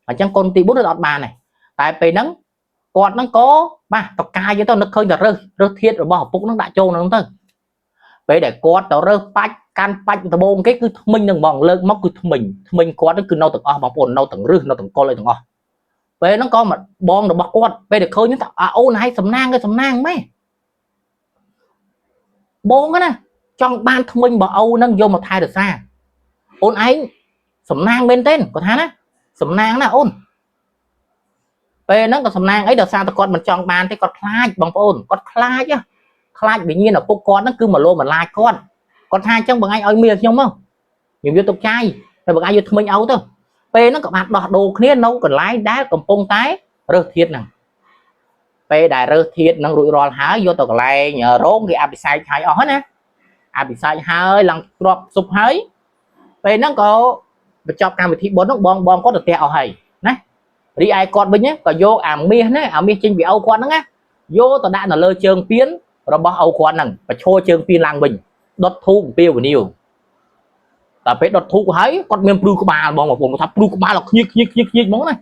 អញ្ចឹងកូនទី4គាត់អត់បានទេតែពេលហ្នឹងគាត់ហ្នឹងក៏បាទតកាយទៅនឹកឃើញតែរើសរើសធាតរបស់ឪពុកហ្នឹងដាក់ចូលហ្នឹងទៅពេលដែលគាត់ទៅរើសបាច់កាន់បាច់ដបងគេគឺថ្មិញហ្នឹងហ្មងលើកមកគឺថ្មិញថ្មិញគាត់ហ្នឹងគឺនៅទាំងអស់បងប្អូននៅទាំងរឹសនៅទាំងកុលអីទាំងអស់ពេលហ្នឹងក៏បងរបស់គាត់ពេលដែលឃើញហ្នឹងថាអាអូនឲ្យសំណាងគេសំណាងម៉េះបងណាចង់បានថ្មិញរបស់អូនហ្នឹងយកមកថែរក្សាអូនឯងសំណាងមែនទែនគាត់ថាណាសំណាងណាអូនពេលហ្នឹងក៏សំណាងអីដោយសារតែគាត់មិនចង់បានទេគាត់ខ្លាចបងប្អូនគាត់ខ្លាចខ្លាចវិញ្ញាណឪពុកគាត់ហ្នឹងគឺមកលោបន្លាចគាត់គាត់ថាអញ្ចឹងបងឯងឲ្យមាសខ្ញុំមកខ្ញុំយកទុកចាយតែបងឯងយកថ្មិញឲ្យទៅពេលហ្នឹងក៏បានដោះដូរគ្នានៅកន្លែងដែលកំពុងតែរើសធាតហ្នឹងពេលដែលរើសធាតហ្នឹងរួចរាល់ហើយយកទៅកន្លែងរោងគេអភិសេកហើយអស់ណាអភិសេកហើយឡើងទ្របស៊ុបហើយពេលហ្នឹងក៏បញ្ចប់កម្មវិធីបុណ្យហ្នឹងបងបងគាត់ទៅផ្ទះអស់ហើយណារីឯគាត់វិញក៏យកអាមាសណាអាមាសចេញពីឪគាត់ហ្នឹងណាយកទៅដាក់នៅលើជើងពៀនរបស់ឪគាត់ហ្នឹងបញ្ឈរជើងពៀនឡើងវិញដុតធូបអំពាវនាវតែពេលដុតធូបហើយគាត់មានព្រុសក្បាលបងប្អូនគាត់ថាព្រុសក្បាលខ្ញៀចខ្ញៀចខ្ញៀចខ្ញៀចហ្មងណា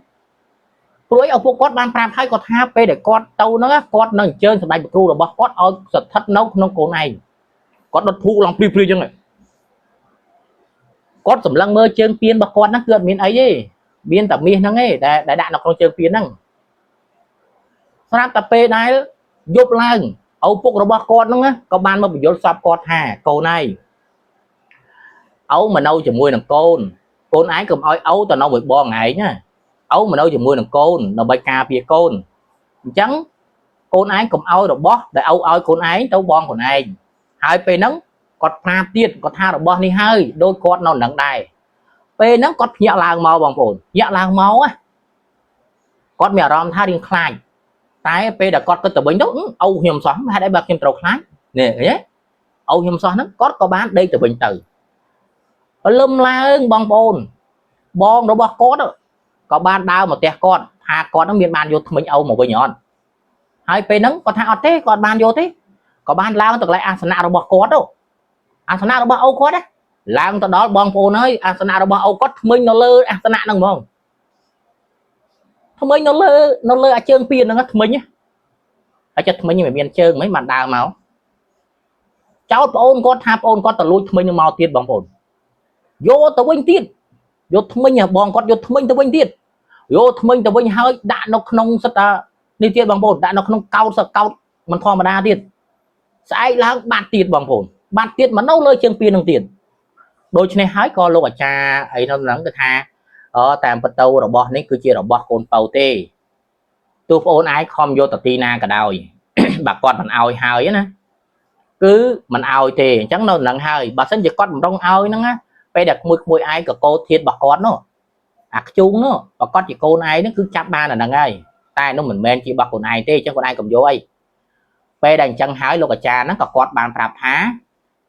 ព្រោះឪពុកគាត់បានប្រាប់ហើយគាត់ថាពេលដែលគាត់ទៅហ្នឹងគាត់នឹងអញ្ជើញសម្ដេចព្រះគ្រូរបស់គាត់ឲ្យស្ថិតនៅក្នុងកូនឯងគាត់ដុតធូបឡើងព្រីព្រីអញ្ចឹងគាត់សម្លឹងមើលជើងពៀនរបស់គាត់ហ្នឹងគឺអត់មានអីទេមានតែមាសហ្នឹងឯងដែលដាក់នៅក្នុងជើងពៀនហ្នឹងស្រាប់តែពេលដែលយប់ឡើងឪពុករបស់គាត់ហ្នឹងក៏បានមកបញ្យល់សពគាត់ថាកូនឯងឪមកនៅជាមួយនឹងកូនកូនឯងកុំឲ្យឪទៅនៅមួយបងឯងណាឪមកនៅជាមួយនឹងកូនដើម្បីការពារកូនអញ្ចឹងកូនឯងកុំឲ្យរបស់ដែលឪឲ្យកូនឯងទៅបងខ្លួនឯងហើយពេលហ្នឹងគាត់ប្រាប់ទៀតគាត់ថារបស់នេះហើយដូចគាត់នៅនឹងដែរពេលហ្នឹងគាត់ភ្ញាក់ឡើងមកបងប្អូនភ្ញាក់ឡើងមកណាគាត់មានអារម្មណ៍ថារៀងខ្លាចតែពេលដែលគាត់គិតទៅវិញទៅឪខ្ញុំសោះហេតុអីបើខ្ញុំត្រូវខ្លាចនេះឃើញទេឪខ្ញុំសោះហ្នឹងគាត់ក៏បានដេកទៅវិញទៅព្រលឹមឡើងបងប្អូនបងរបស់គាត់ក៏បានដើរមកផ្ទះគាត់ថាគាត់ហ្នឹងមានបានយកថ្មិញឪមកវិញអត់ហើយពេលហ្នឹងគាត់ថាអត់ទេគាត់បានយកទេក៏បានឡើងទៅកន្លែងអាសនៈរបស់គាត់ទៅអាសនៈរបស់ឪគាត់ណាឡើងទៅដល់បងប្អូនហើយអាសនៈរបស់ឪគាត់ថ្មិញនៅលើអាសនៈហ្នឹងហ្មងថ្មិញនៅលើនៅលើអាជើងពៀនហ្នឹងថ្មិញហើយចិត្តថ្មិញមិនមានជើងមិនបានដើរមកចោតប្អូនគាត់ថាប្អូនគាត់ទៅលួចថ្មិញនឹងមកទៀតបងប្អូនយកទៅវិញទៀតយកថ្មិញបងគាត់យកថ្មិញទៅវិញទៀតយកថ្មិញទៅវិញហើយដាក់នៅក្នុងសិតតានេះទៀតបងប្អូនដាក់នៅក្នុងកោតសកោតមិនធម្មតាទៀតស្អែកឡើងបាត់ទៀតបងប្អូនបាត់ទៀតមកនៅលើជើងពៀននឹងទៀតដូច្នេះហើយក៏លោកអាចារ្យអីនៅហ្នឹងគឺថាអតាមពិតទៅរបស់នេះគឺជារបស់កូនពៅទេទោះប្អូនឯងខំយកទៅទីណាក៏ដោយ បើគាត់មិនអោយហើយណា គឺមិនឲ្យទេអញ្ចឹងនៅនឹងហើយបើសិនជាគាត់បំរុងឲ្យហ្នឹងណាពេលដែលក្មួយក្មួយឯងកកោធាតរបស់គាត់នោះអាខ្ជូងនោះប្រកាសជាកូនឯងហ្នឹងគឺចាប់បានអាហ្នឹងហើយតែនោះមិនមែនជារបស់កូនឯងទេអញ្ចឹងកូនឯងកុំយកអីពេលដែលអញ្ចឹងហើយលោកអាចារ្យហ្នឹងក៏គាត់បានប្រាប់ថា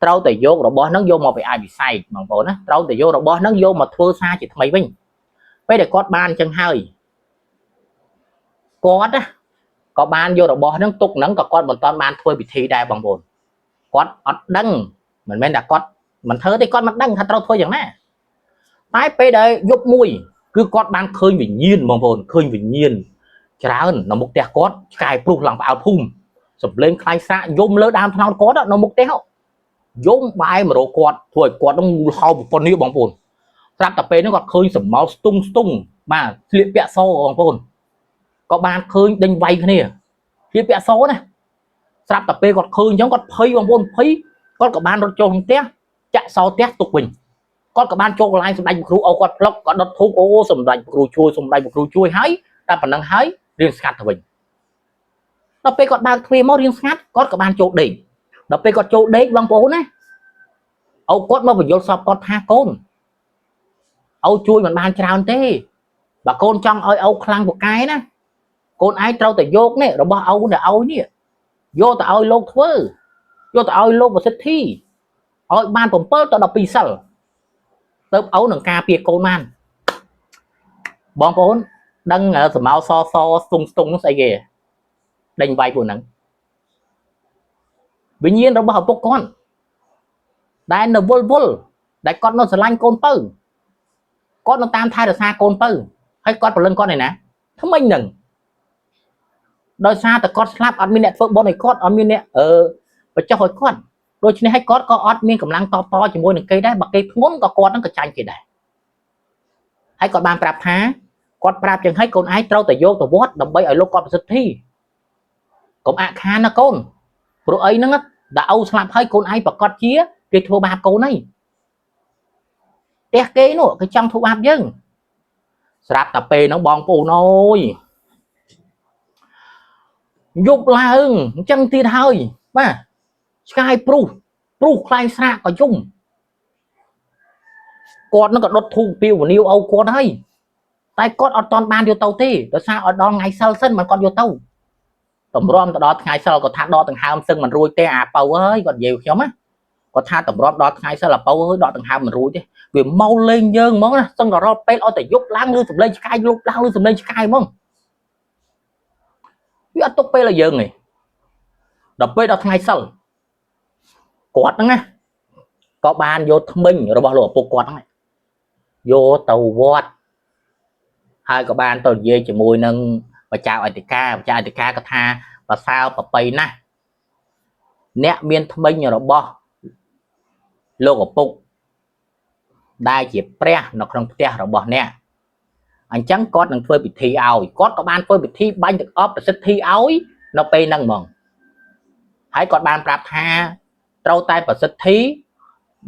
ត្រូវតែយករបស់ហ្នឹងយកមកពីអាយវិស័យបងប្អូនណាត្រូវតែយករបស់ហ្នឹងយកមកធ្វើសារជាថ្មីវិញពេលដែលគាត់បានអញ្ចឹងហើយគាត់ណាក៏បានយករបស់ហ្នឹងទុកហ្នឹងក៏គាត់មិនតាន់បានធ្វើពិធីដែរបងប្អូនគាត់អត់ដឹងមិនមែនតែគាត់មិនធ្វើទេគាត់មិនដឹងថាត្រូវធ្វើយ៉ាងណាតែពេលដែលយប់មួយគឺគាត់បានឃើញវិញ្ញាណបងប្អូនឃើញវិញ្ញាណច្រើននៅមុខផ្ទះគាត់ឆ្កែព្រុសឡើងផ្អើលភូមិសំលេងខ្លែងសាកយំលើដើមថ្នោតគាត់នៅមុខផ្ទះយំបែមករកគាត់ធ្វើឲ្យគាត់នឹងហៅប្រពន្ធនេះបងប្អូនស្រាប់តែពេលហ្នឹងគាត់ឃើញសមោលស្ទុងស្ទុងបាទស្លៀកពាក់សបងប្អូនក៏បានឃើញដេញវាយគ្នាស្លៀកពាក់សណាស្រាប់តែពេលគាត់ឃើញអញ្ចឹងគាត់ភ័យបងប្អូនភ័យគាត់ក៏បានរត់ចូលក្នុងផ្ទះចាក់សោផ្ទះទុកវិញគាត់ក៏បានចូលកន្លែងសម្ដេចគ្រូអូគាត់ផ្លុកគាត់ដុតធូបអូសម្ដេចគ្រូជួយសម្ដេចគ្រូជួយហើយតែប៉ុណ្ណឹងហើយរៀងស្ងាត់ទៅវិញដល់ពេលគាត់បើកទ្វារមករៀងស្ងាត់គាត់ក៏បានចូលដេកដល់ពេលគាត់ចូលដេកបងប្អូនណាអូគាត់មកបញ្យល់សពគាត់ថាកូនអូជួយមិនបានច្រើនទេបើកូនចង់ឲ្យអូខ្លាំងពូកែណាកូនឯងត្រូវតែយកនេះរបស់អូដែលឲ្យនេះយកទៅឲ្យលោកធ្វើយកទៅឲ្យលោកប្រសិទ្ធិឲ្យបាន7ទៅ12សិលទៅអូនឹងការពារកូនបានបងប្អូនដឹងសមោសសស្ទុងស្ទុងនោះស្អីគេដេញវាយពួកហ្នឹងវិញ្ញាណរបស់ឪពុកគាត់ដែលនៅវល់វល់ដែលគាត់នៅស្រឡាញ់កូនពៅគាត់នៅតាមថែរក្សាកូនពៅហើយគាត់ព្រលឹងគាត់ឯណាថ្មិញហ្នឹងដោយសារតែគាត់ស្លាប់អត់មានអ្នកធ្វើបុណ្យឲ្យគាត់អត់មានអ្នកអឺបញ្ចុះឲ្យគាត់ដូច្នេះហើយគាត់ក៏អត់មានកម្លាំងតបតជាមួយនឹងគេដែរបើគេធ្ងន់ក៏គាត់នឹងក៏ចាញ់គេដែរហើយគាត់បានប្រាប់ថាគាត់ប្រាប់ចឹងហើយកូនឯងត្រូវតែយកទៅវត្តដើម្បីឲ្យលោកគាត់ប្រសិទ្ធិកុំអាក់ខានណាកូនព្រោះអីហ្នឹងដល់ឪស្លាប់ហើយកូនឯងប្រកាសជាគេធ្វើបាបកូនហើយផ្ទះគេនោះគេចង់ធ្វើបាបយើងស្រាប់តែពេលហ្នឹងបងប្អូនអើយយប់ឡើងអញ្ចឹងទៀតហើយបាទឆ្កែព្រុសព្រុសខ្លែងស្រាកក៏យំគាត់នឹងក៏ដុតធូបពីវនីវឪគាត់ហើយតែគាត់អត់តន់បានយកទៅទេដោយសារឲ្យដល់ថ្ងៃសិលសិនមិនគាត់យកទៅតម្រាំទៅដល់ថ្ងៃសិលគាត់ថាដកដង្ហើមសឹងមិនរួចទេអាពៅអើយគាត់និយាយខ្ញុំណាគាត់ថាតម្រាំដល់ថ្ងៃសិលអាពៅអើយដកដង្ហើមមិនរួចទេវាមកលេងយើងហ្មងណាសឹងតែរាល់ពេលឲ្យតែយប់ឡើងឬសំលេងឆ្កែយប់ឡើងឬសំលេងឆ្កែហ្មងវាអត់ទុកពេលឲ្យយើងទេដល់ពេលដល់ថ្ងៃសិលគាត់ហ្នឹងណាក៏បានយកថ្មិញរបស់លោកឪពុកគាត់ហ្នឹងយកទៅវត្តហើយក៏បានទៅនិយាយជាមួយនឹងបច្ចាអធិការបច្ចាអធិការក៏ថាប្រសើរប្របីណាស់អ្នកមានថ្មិញរបស់លោកឪពុកដែលជាព្រះនៅក្នុងផ្ទះរបស់អ្នកអញ្ចឹងគាត់នឹងធ្វើពិធីឲ្យគាត់ក៏បានធ្វើពិធីបាញ់ទឹកអប់ប្រសិទ្ធិឲ្យនៅពេលហ្នឹងហ្មងហើយគាត់បានប្រាប់ថាត្រូវតែប្រសិទ្ធិ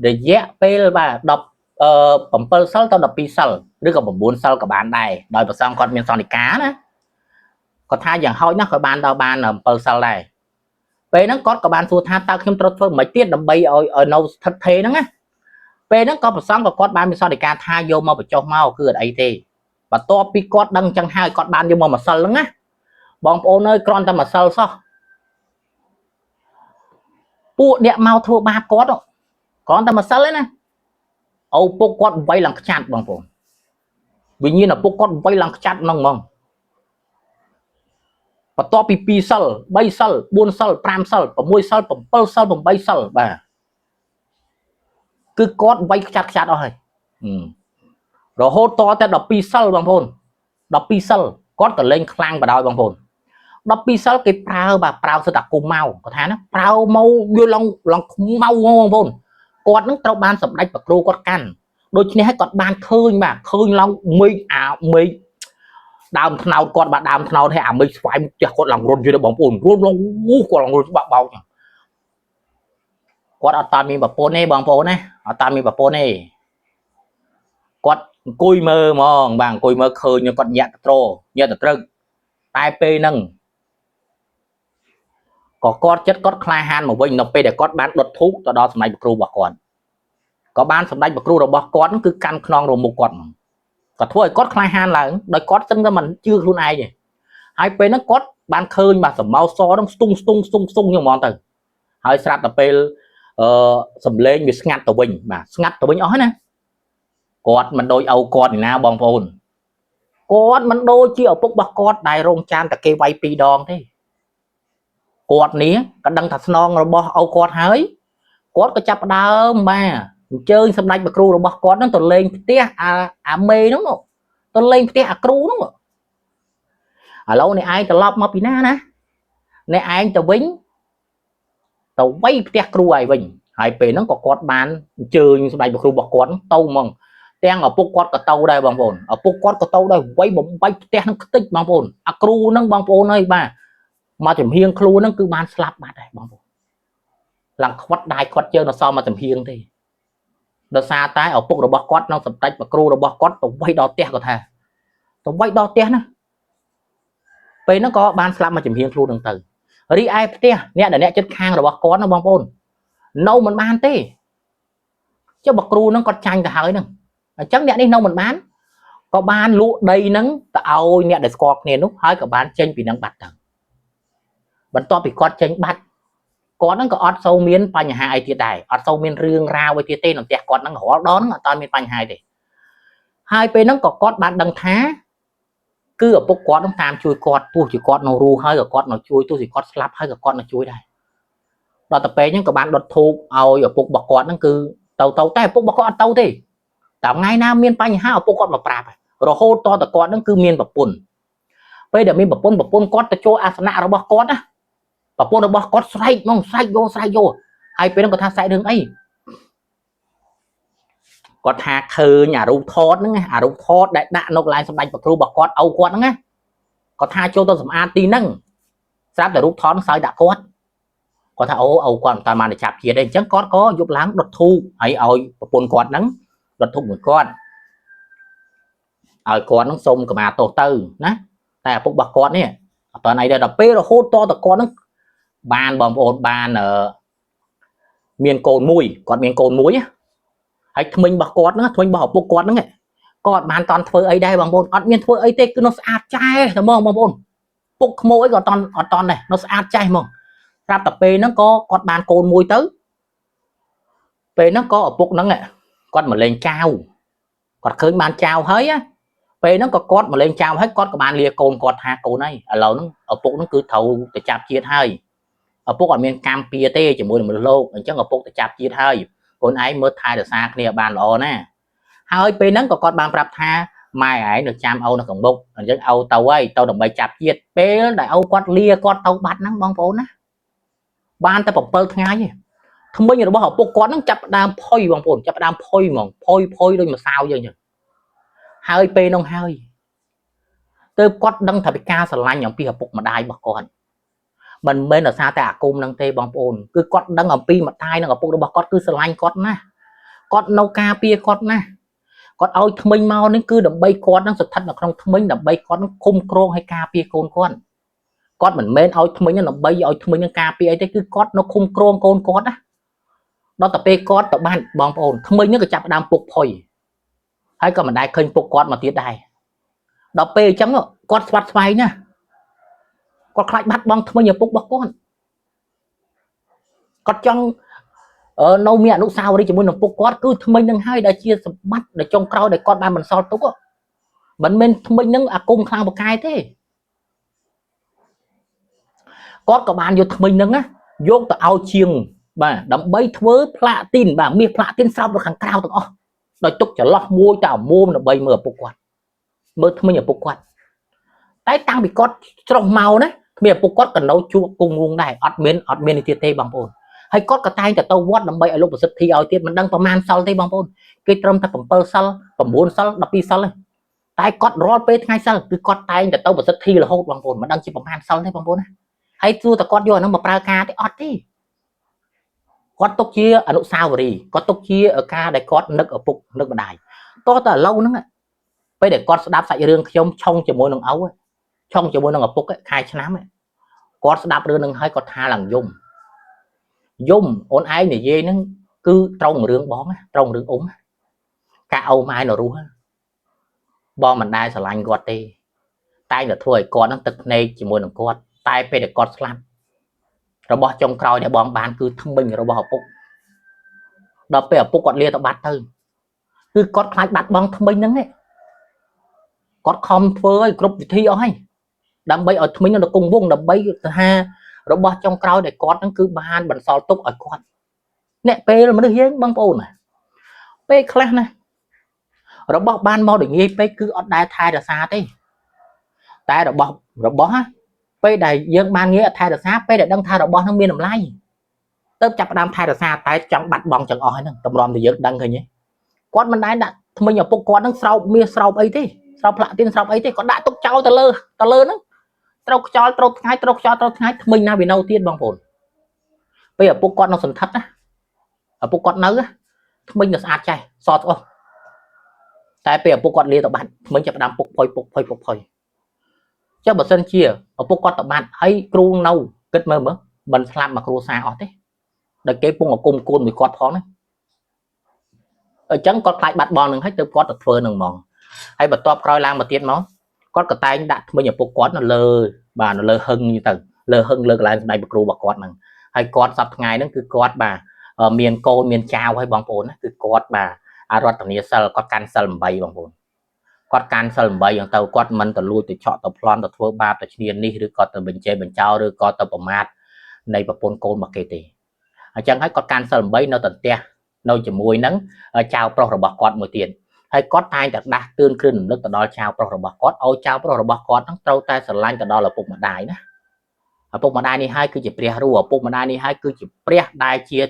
រយៈពេលបាទ10អឺ7សិលទៅ12សិលឬក៏9សិលក៏បានដែរដោយប្រសងគាត់មានសន្និកាណាគាត់ថាយ៉ាងហោចណាស់ក៏បានដល់បាន7សិលដែរពេលហ្នឹងគាត់ក៏បានសួរថាតើខ្ញុំត្រូវធ្វើមិនទៀតដើម្បីឲ្យឲ្យនៅស្ថិតថេរហ្នឹងណាពេលហ្នឹងក៏ប្រសងក៏គាត់បានមានសន្និកាថាយកមកបញ្ចុះមកគឺអត់អីទេបន្ទាប់ពីគាត់ដឹងចឹងហើយគាត់បានយកមកមួយសិលហ្នឹងណាបងប្អូនអើយគ្រាន់តែមួយសិលសោះពួកអ្នកមកធ្វើបាបគាត់គ្រាន់តែមួយសិលឯណាឪពុកគាត់វាយឡើងខ្ចាត់បងប្អូនវិញ្ញាណឪពុកគាត់វាយឡើងខ្ចាត់ហ្នឹងហ្មងបន្ទាប់ពី2សិល3សិល4សិល5សិល6សិល7សិល8សិលបាទគឺគាត់វាយខ្ចាត់ខ្ចាត់អស់ហើយរហូតតតែ12សិលបងប្អូន12សិលគាត់ក៏លេងខ្លាំងបដ ாய் បងប្អូន12សិលគេប្រើបាទប្រើសិតអាគុំមកគាត់ថាណាប្រើមកវាឡើងឡើងខ្មៅបងប្អូនគាត់នឹងត្រូវបានសម្ដេចប្រគ្រូគាត់កាន់ដូច្នេះហើយគាត់បានឃើញបាទឃើញឡើងមេឃអាមេឃដើមថ្នោតគាត់បាទដើមថ្នោតហើយអាមេឃស្វាយផ្ទះគាត់ឡើងរុនយឺបងប្អូនរុនឡើងអូគាត់ឡើងរុនច្បាក់បោកគាត់អត់តាមមានប្រពន្ធទេបងប្អូនណាអត់តាមមានប្រពន្ធទេគាត់អង្គុយមើលហ្មងបាទអង្គុយមើលឃើញគាត់ញាក់ត្រញាក់ត្រឹកតែពេលហ្នឹង ក៏គាត់ចិត្តគាត់ក្លាហានមកវិញនៅពេលដែលគាត់បានដុតធូបទៅដល់សម្ដេចព្រះគ្រូរបស់គាត់ក៏បានសម្ដេចព្រះគ្រូរបស់គាត់ហ្នឹងគឺកាន់ខ្នងរមុខគាត់ហ្មងក៏ធ្វើឲ្យគាត់ក្លាហានឡើងដោយគាត់សឹងតែមិនជឿខ្លួនឯងទេហើយពេលហ្នឹងគាត់បានឃើញបាទសម្ោសហ្នឹងស្ទុងស្ទុងស្ទុងស្ទុងយ៉ាងហ្មងទៅហើយស្រាប់តែពេលអឺសំលេងវាស្ងាត់ទៅវិញបាទស្ងាត់ទៅវិញអស់ហើយណាគាត់មិនដូចឪគាត់នេះណាបងប្អូនគាត់មិនដូចជាឪពុករបស់គាត់ដែលរងចាំតែគេវាយពីរដងទេគាត់នេះក៏ដឹងថាស្នងរបស់ឪគាត់ហើយគាត់ក៏ចាប់ផ្ដើមបាទអញ្ជើញសម្ដេចព្រះគ្រូរបស់គាត់នឹងទៅលេងផ្ទះអាអាមេហ្នឹងទៅលេងផ្ទះអាគ្រូហ្នឹងឥឡូវនេះឯងត្រឡប់មកពីណាណាអ្នកឯងទៅវិញទៅវាយផ្ទះគ្រូឯងវិញហើយពេលហ្នឹងក៏គាត់បានអញ្ជើញសម្ដេចព្រះគ្រូរបស់គាត់ទៅហ្មងទាំងឪពុកគាត់ក៏ទៅដែរបងប្អូនឪពុកគាត់ក៏ទៅដែរវាយបំបែកផ្ទះហ្នឹងខ្ទេចបងប្អូនអាគ្រូហ្នឹងបងប្អូនអើយបាទមកចំហៀងខ្លួនហ្នឹងគឺបានស្លាប់បាត់ដែរបងប្អូនឡើងខ្វាត់ដៃខ្វាត់ជើងដល់សល់មកចំហៀងទេដោយសារតែឪពុករបស់គាត់និងសម្ដេចព្រះគ្រូរបស់គាត់ទៅវាយដល់ផ្ទះគាត់ថាទៅវាយដល់ផ្ទះណាពេលហ្នឹងក៏បានស្លាប់មកចំហៀងខ្លួនហ្នឹងទៅរីឯផ្ទះអ្នកដែលអ្នកចិត្តខាងរបស់គាត់ណាបងប្អូននៅមិនបានទេចុះបើគ្រូហ្នឹងគាត់ចាញ់ទៅហើយហ្នឹងអញ្ចឹងអ្នកនេះនៅមិនបានក៏បានលក់ដីហ្នឹងទៅឲ្យអ្នកដែលស្គាល់គ្នានោះហើយក៏បានចេញពីហ្នឹងបាត់ទៅបន្ទាប់ពីគាត់ចេញបាត់គាត់ហ្នឹងក៏អត់សូវមានបញ្ហាអីទៀតដែរអត់សូវមានរឿងរ៉ាវអីទៀតទេក្នុងផ្ទះគាត់ហ្នឹងរាល់ដងហ្នឹងអត់មានបញ្ហាទេហើយពេលហ្នឹងក៏គាត់បានដឹងថាគឺឪពុកគាត់នឹងតាមជួយគាត់ទោះជាគាត់នៅរស់ហើយក៏គាត់នៅជួយទោះជាគាត់ស្លាប់ហើយក៏គាត់នៅជួយដែរដល់ទៅពេលហ្នឹងក៏បានដុតធូបឲ្យឪពុករបស់គាត់ហ្នឹងគឺទៅទៅតែឪពុករបស់គាត់អត់ទៅទេតែថ្ងៃណាមានបញ្ហាឪពុកគាត់មកប្រាប់រហូតតតគាត់ហ្នឹងគឺមានប្រពន្ធពេលដែលមានប្រពន្ធប្រពន្ធគាត់ទៅចូលអាសនៈរបស់គាត់ណាប្រពន្ធរបស់គាត់ស្រែកហ្មងស្រែកយកស្រែកយកហើយពេលហ្នឹងគាត់ថាស្រែករឿងអីគាត់ថាឃើញអារូបថតហ្នឹងអារូបថតដែលដាក់នៅកន្លែងសម្ដេចព្រះគ្រូរបស់គាត់ឪគាត់ហ្នឹងណាគាត់ថាចូលទៅសម្អាតទីហ្នឹងស្រាប់តែរូបថតហ្នឹងសើចដាក់គាត់គាត់ថាអូឪគាត់មិនតាមបានទៅចាប់ជាតិទេអញ្ចឹងគាត់ក៏យប់ឡើងដុតធូបហើយឲ្យប្រពន្ធគាត់ហ្នឹងដុតធូបមួយគាត់ឲ្យគាត់ហ្នឹងសុំកម្មាទោសទៅណាតែឪពុករបស់គាត់នេះអត់តអីទេដល់ពេលរហូតតតគាត់ហ្នឹងបានបងប្អូនបានមានកូនមួយគាត់មានកូនមួយហើយថ្មិញរបស់គាត់ហ្នឹងថ្មិញរបស់ឪពុកគាត់ហ្នឹងគាត់បានតន់ធ្វើអីដែរបងប្អូនអត់មានធ្វើអីទេគឺនៅស្អាតចែតែហ្មងបងប្អូនពុកក្មោអីក៏អត់តន់អត់តន់ដែរនៅស្អាតចែហ្មងស្រាប់តែពេលហ្នឹងក៏គាត់បានកូនមួយទៅពេលហ្នឹងក៏ឪពុកហ្នឹងគាត់មកលេងចៅគាត់ឃើញបានចៅហើយណាពេលហ្នឹងក៏គាត់មកលេងចៅហើយគាត់ក៏បានលាកូនគាត់ថាកូនហើយឥឡូវហ្នឹងឪពុកហ្នឹងគឺត្រូវទៅចាប់ជាតិហើយឪពុកអត់មានកម្មពៀទេជាមួយនឹងមនុស្សលោកអញ្ចឹងឪពុកទៅចាប់ជាតិហើយកូនឯងមើលថែរក្សាគ្នាបានល្អណាហើយពេលហ្នឹងក៏គាត់បានប្រាប់ថាម៉ែឯងនៅចាំឪនៅខាងមុខអញ្ចឹងឪទៅហើយទៅដើម្បីចាប់ជាតិពេលដែលឪគាត់លាគាត់ទៅបាត់ហ្នឹងបងប្អូនណាបានតែ7ថ្ងៃទេថ្មិញរបស់ឪពុកគាត់ហ្នឹងចាប់ដើមផុយបងប្អូនចាប់ដើមផុយហ្មងផុយផុយដូចម្សៅយើងអញ្ចឹងហើយពេលហ្នឹងហើយទើបគាត់ដឹងថាពីការស្រឡាញ់អំពីឪពុកម្ដាយរបស់គាត់មិនមែនដោយសារតែអាគមនឹងទេបងប្អូនគឺគាត់ដឹងអំពីម្ដាយនិងឪពុករបស់គាត់គឺស្រឡាញ់គាត់ណាស់គាត់នៅការពារគាត់ណាស់គាត់ឲ្យថ្មិញមកនេះគឺដើម្បីគាត់នឹងស្ថិតនៅក្នុងថ្មិញដើម្បីគាត់នឹងគុំក្រងឲ្យការពារកូនគាត់គាត់មិនមែនឲ្យថ្មិញដើម្បីឲ្យថ្មិញនឹងការពារអីទេគឺគាត់នៅគុំក្រងកូនគាត់ណាដល់តែពេលគាត់ទៅបានបងប្អូនថ្មិញនឹងក៏ចាប់ដើមពុកផុយហើយក៏មិនដែលឃើញពុកគាត់មកទៀតដែរដល់ពេលអញ្ចឹងគាត់ស្វាត់ស្វែងណាគាត់ខ្លាចបាត់បង់ថ្មិញឪពុករបស់គាត់គាត់ចង់នៅមានអនុស្សាវរីយ៍ជាមួយនឹងពុកគាត់គឺថ្មិញនឹងហើយដែលជាសម្បត្តិដែលចុងក្រោយដែលគាត់បានបន្សល់ទុកមិនមែនថ្មិញនឹងអាគមខ្លាំងពូកែទេគាត់ក៏បានយកថ្មិញនឹងណាយកទៅឲ្យជាងបាទដើម្បីធ្វើផ្លាទីនបាទមាសផ្លាទីនស្រោបនៅខាងក្រៅទាំងអស់ដោយទុកចន្លោះមួយតែអមុំដើម្បីមើលឪពុកគាត់មើលថ្មិញឪពុកគាត់តែតាំងពីគាត់ច្រុះមកណាគ្មានឪពុកគាត់ក៏នៅជួបគង់ងងដែរអត់មាននេះទៀតទេបងប្អូនហើយគាត់ក៏តែងតែទៅវត្តដើម្បីឲ្យលោកប្រសិទ្ធិឲ្យទៀតមិនដឹងប្រមាណសិលទេបងប្អូនគេត្រឹមតែ7សិល9សិល12សិលទេតែគាត់រាល់ពេលថ្ងៃសិលគឺគាត់តែងតែទៅប្រសិទ្ធិរហូតបងប្អូនមិនដឹងជាប្រមាណសិលទេបងប្អូនណាហើយសួរតែគាត់យកអានោះមកប្រើការទេអត់ទេគាត់ទុកជាអនុស្សាវរីយ៍គាត់ទុកជាការដែលគាត់នឹកឪពុកនឹកម្ដាយតោះតែឥឡូវហ្នឹងពេលដែលគាត់ស្ដាប់សាច់រឿងខ្ញុំឆុងជាមួយនឹងឪឆុងជាមួយនឹងឪពុកខែឆ្នាំ គាត់ស្ដាប់រឿងនឹងហើយគាត់ថាឡើងយំយំអូនឯងនិយាយហ្នឹងគឺត្រង់រឿងបងត្រង់រឿងអ៊ំកាឪម៉ែនៅរស់បងមិនដែលស្រឡាញ់គាត់ទេតែងតែធ្វើឲ្យគាត់នឹងទឹកភ្នែកជាមួយនឹងគាត់តែពេលដែលគាត់ស្លាប់របស់ចុងក្រោយដែលបងបានគឺថ្មិញរបស់ឪពុកដល់ពេលឪពុកគាត់លាទៅបាត់ទៅគឺគាត់ខ្លាចបាត់បង់ថ្មិញហ្នឹងឯងគាត់ខំធ្វើឲ្យគ្រប់វិធីអស់ហើយដើម្បីឲ្យថ្មិញនៅគង់វង្សដើម្បីថារបស់ចុងក្រោយដែលគាត់ហ្នឹងគឺបានបន្សល់ទុកឲ្យគាត់អ្នកពេលមនុស្សយើងបងប្អូនណាពេលខ្លះណារបស់បានមកដោយងាយពេកគឺអត់ដែលថែរក្សាទេតែរបស់របស់ណាពេលដែលយើងបានងាយអត់ថែរក្សាពេលដែលដឹងថារបស់ហ្នឹងមានតម្លៃទៅចាប់ផ្ដើមថែរក្សាតែចង់បាត់បង់ចឹងអស់ហ្នឹងតម្រាំតែយើងដឹងឃើញទេគាត់មិនដែលដាក់ថ្មិញឪពុកគាត់ហ្នឹងស្រោបមាសស្រោបអីទេស្រោបផ្លាក់ទៀនស្រោបអីទេគាត់ដាក់ទុកចោលទៅលើទៅលើហ្នឹងត្រូវខ្យល់ត្រូវថ្ងៃត្រូវខ្យល់ត្រូវថ្ងៃថ្មិញណាវានៅទៀតបងប្អូនពេលឪពុកគាត់នៅសន្ធិដ្ឋណាឪពុកគាត់នៅថ្មិញនៅស្អាតចេះសតស្អុះតែពេលឪពុកគាត់លាទៅបាត់ថ្មិញចាប់ផ្ដើមពុកផុយពុកផុយពុកផុយចុះបើសិនជាឪពុកគាត់ទៅបាត់ហើយគ្រូនៅគិតមើលមើលមិនស្លាប់មកគ្រួសារអស់ទេដល់គេពងអគុំគួនមួយគាត់ផងណាអញ្ចឹងគាត់ខ្លាចបាត់បង់នឹងហើយទៅគាត់ទៅធ្វើនឹងហ្មងហើយបន្ទាប់ក្រោយឡើងមកទៀតមកគាត់ក៏តែងដាក់ថ្មិញឪពុកគាត់នៅលើបាទនៅលើហឹងទៅលើហឹងលើកន្លែងសម្ដែងប្រគ្រូរបស់គាត់ហ្នឹងហើយគាត់សប្ថ្ងៃហ្នឹងគឺគាត់បាទមានកូនមានចៅហើយបងប្អូនណាគឺគាត់បាទអរតនីសិលគាត់កាន់សិល8បងប្អូនគាត់កាន់សិល8យ៉ាងទៅគាត់មិនទៅលួចទៅឆក់ទៅប្លន់ទៅធ្វើបាបទៅឈ្នានេះឬក៏ទៅបញ្ចេញបញ្ចោឬក៏ទៅប្រមាថនៃប្រពន្ធកូនរបស់គេទេអញ្ចឹងហើយគាត់កាន់សិល8នៅតន្ទះនៅជាមួយនឹងចៅប្រុសរបស់គាត់មួយទៀតហើយគាត់តែងតែដាស់តឿនគ្រឿងរំលឹកទៅដល់ចៅប្រុសរបស់គាត់ឲ្យចៅប្រុសរបស់គាត់ហ្នឹងត្រូវតែស្រឡាញ់ទៅដល់ឪពុកម្ដាយណាឪពុកម្ដាយនេះហើយគឺជាព្រះរੂឪពុកម្ដាយនេះហើយគឺជាព្រះដែលជា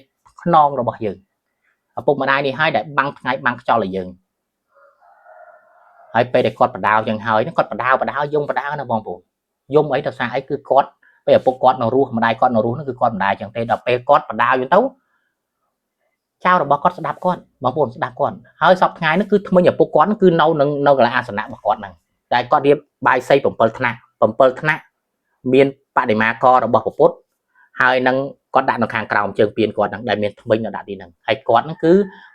ខ្នងរបស់យើងឪពុកម្ដាយនេះហើយដែលបាំងថ្ងៃបាំងខ្យល់ឲ្យយើងហើយពេលដែលគាត់បដាវចឹងហើយគាត់បដាវបដាវយំបដាវណាបងប្អូនយំអីទៅសារអីគឺគាត់ពេលឪពុកគាត់នៅរស់ម្ដាយគាត់នៅរស់នោះគឺគាត់ម្ដាយចឹងទេដល់ពេលគាត់បដាវចឹងទៅចៅរបស់គាត់ស្ដាប់គាត់បងប្អូនស្ដាប់គាត់ហើយសប្ថ្ងៃនេះគឺថ្មិញឪពុកគាត់គឺនៅនឹងនៅកន្លែងអាសនៈរបស់គាត់ហ្នឹងតែគាត់រៀបបាយសី7ថ្នាក់7ថ្នាក់មានបដិមាកររបស់ពុទ្ធហើយនឹងគាត់ដាក់នៅខាងក្រោមជើងពៀនគាត់ហ្នឹងដែលមានថ្មិញនៅដាក់ទីហ្នឹងហើយគាត់ហ្នឹងគឺ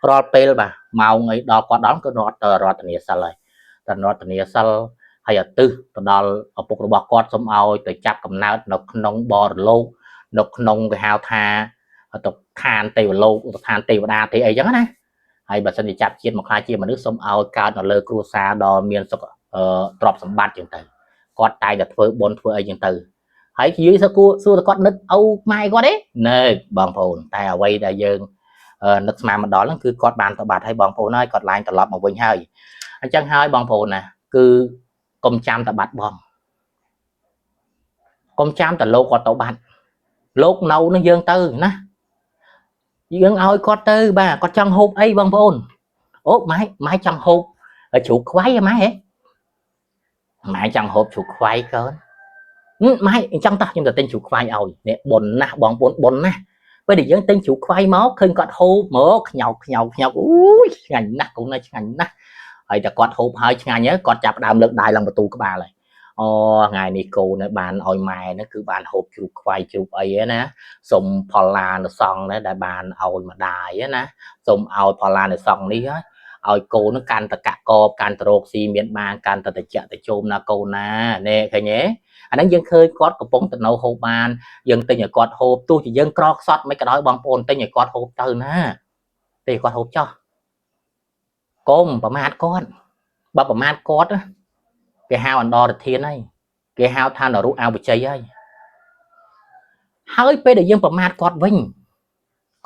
រាល់ពេលបាទម៉ោងអីដល់គាត់ដល់គឺរត់ទៅរតនីសិលហើយទៅរតនីសិលហើយឧទ្ទិសទៅដល់ឪពុករបស់គាត់សូមឲ្យទៅចាប់កំណើតនៅក្នុងបរលោកនៅក្នុងគេហៅថាទៅឋានទេវលោកឋានទេវតាទេអីចឹងណាហើយបើសិនជាចាប់ជាតិមកខ្លាចជាមនុស្សសូមឲ្យកើតនៅលើគ្រួសារដ៏មានសុខទ្រព្យសម្បត្តិចឹងទៅគាត់តែងតែធ្វើបុណ្យធ្វើអីចឹងទៅហើយនិយាយសួរសួរតែគាត់នឹកឪម៉ែគាត់ទេនឹកបងប្អូនតែអ្វីដែលយើងនឹកស្មានមកដល់ហ្នឹងគឺគាត់បានទៅបាត់ហើយបងប្អូនហើយគាត់ឡើងត្រឡប់មកវិញហើយអញ្ចឹងហើយបងប្អូនណាគឺកុំចាំតែបាត់បងកុំចាំតែលោកគាត់ទៅបាត់លោកនៅនឹងយើងទៅណាយើងឲ្យគាត់ទៅបាទគាត់ចង់ហូបអីបងប្អូនអូម៉ែម៉ែចង់ហូបជ្រូកខ្វៃហ៎ម៉ែហ៎ម៉ែចង់ហូបជ្រូកខ្វៃកូនម៉ែអញ្ចឹងតោះខ្ញុំទៅទិញជ្រូកខ្វៃឲ្យនេះប៉ុនណាស់បងប្អូនប៉ុនណាស់ពេលដែលយើងទិញជ្រូកខ្វៃមកឃើញគាត់ហូបមកខ្ញោកខ្ញោកខ្ញោកអូយឆ្ងាញ់ណាស់កូនណាឆ្ងាញ់ណាស់ហើយតែគាត់ហូបហើយឆ្ងាញ់ហើយគាត់ចាប់ដើមលើកដៃឡើងបន្ទូក្បាលហើយអូថ្ងៃនេះកូនបានឲ្យម៉ែនោះគឺបានហូបជ្រូកខ្វៃជ្រូកអីណាសុំផល្លានុសង្ឃណាដែលបានឲ្យម្ដាយណាសុំឲ្យផល្លានុសង្ឃនេះឲ្យកូននឹងកាន់តកកបកាន់តរោគស៊ីមានបានកាន់តតិចតជោមណាកូនណានេះឃើញទេអាហ្នឹងយើងឃើញគាត់កំពុងទៅនៅហូបបានយើងទិញឲ្យគាត់ហូបទោះជាយើងក្រខ្សត់មិនក៏ដោយបងប្អូនទិញឲ្យគាត់ហូបទៅណាទេគាត់ហូបចោះកុំប្រមាថគាត់បើប្រមាថគាត់គេហៅអន្តរធានហើយគេហៅថានរុអវជ័យហើយហើយពេលដែលយើងប្រមាថគាត់វិញ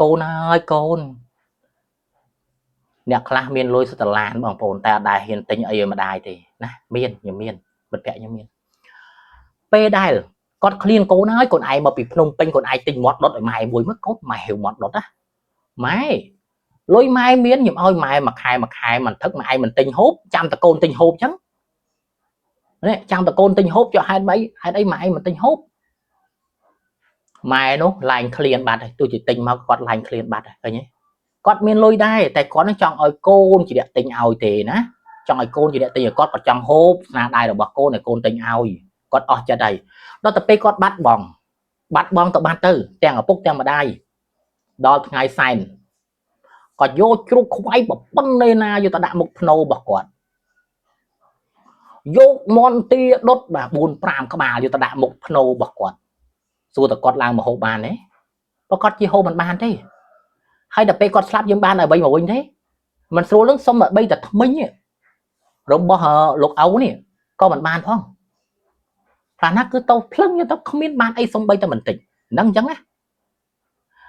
កូនហើយកូនអ្នកខ្លះមានលុយសិតឡានបងប្អូនតែអត់ដែលហ៊ានទិញអីឲ្យម្ដាយទេណាមានខ្ញុំមានមិត្តភក្តិខ្ញុំមានពេលដែលគាត់ឃ្លានកូនហើយកូនឯងមកពីភ្នំពេញកូនឯងទិញមាត់ដុតឲ្យម៉ែមួយមើលកូនម៉ែហៅមាត់ដុតណាម៉ែលុយម៉ែមានខ្ញុំឲ្យម៉ែមួយខែមួយខែមិនថឹកម៉ែឯងមិនទិញហូបចាំតកូនទិញហូបចឹងនេះចាំតកូនទិញហូបចុះហេតុអីហេតុអីម៉ែឯងមិនទិញហូបម៉ែនោះឡើងឃ្លានបាត់ហើយទោះជាទិញមកគាត់ឡើងឃ្លានបាត់ហើយឃើញទេគាត់មានលុយដែរតែគាត់នឹងចង់ឲ្យកូនជាអ្នកទិញឲ្យទេណាចង់ឲ្យកូនជាអ្នកទិញឲ្យគាត់គាត់ចង់ហូបស្នាដៃរបស់កូនឲ្យកូនទិញឲ្យគាត់អស់ចិត្តហើយដល់តែពេលគាត់បាត់បង់ បាត់បង់ទៅបាត់ទៅទាំងឪពុកទាំងម្ដាយដល់ថ្ងៃសែនក៏យកជ្រូកខ្វៃប្រពន្ធនៃណាយកទៅដាក់មុខភ្នោរបស់គាត់យកមន់ទាដុតបាទ4 5ក្បាលយកទៅដាក់មុខភ្នោរបស់គាត់សួរតើគាត់ឡើងមកហូបបានទេប្រកាសជាហូបមិនបានទេហើយដល់ពេលគាត់ស្លាប់យើងបានអ្វីមកវិញទេមិនស្រួលនឹងសុំតែបីតែថ្មិញរបស់លោកឪនេះក៏មិនបានផងខ្លះណាគឺទៅភ្លឹងទៅគ្មានបានអីសំបីតែបន្តិចហ្នឹងអញ្ចឹងណា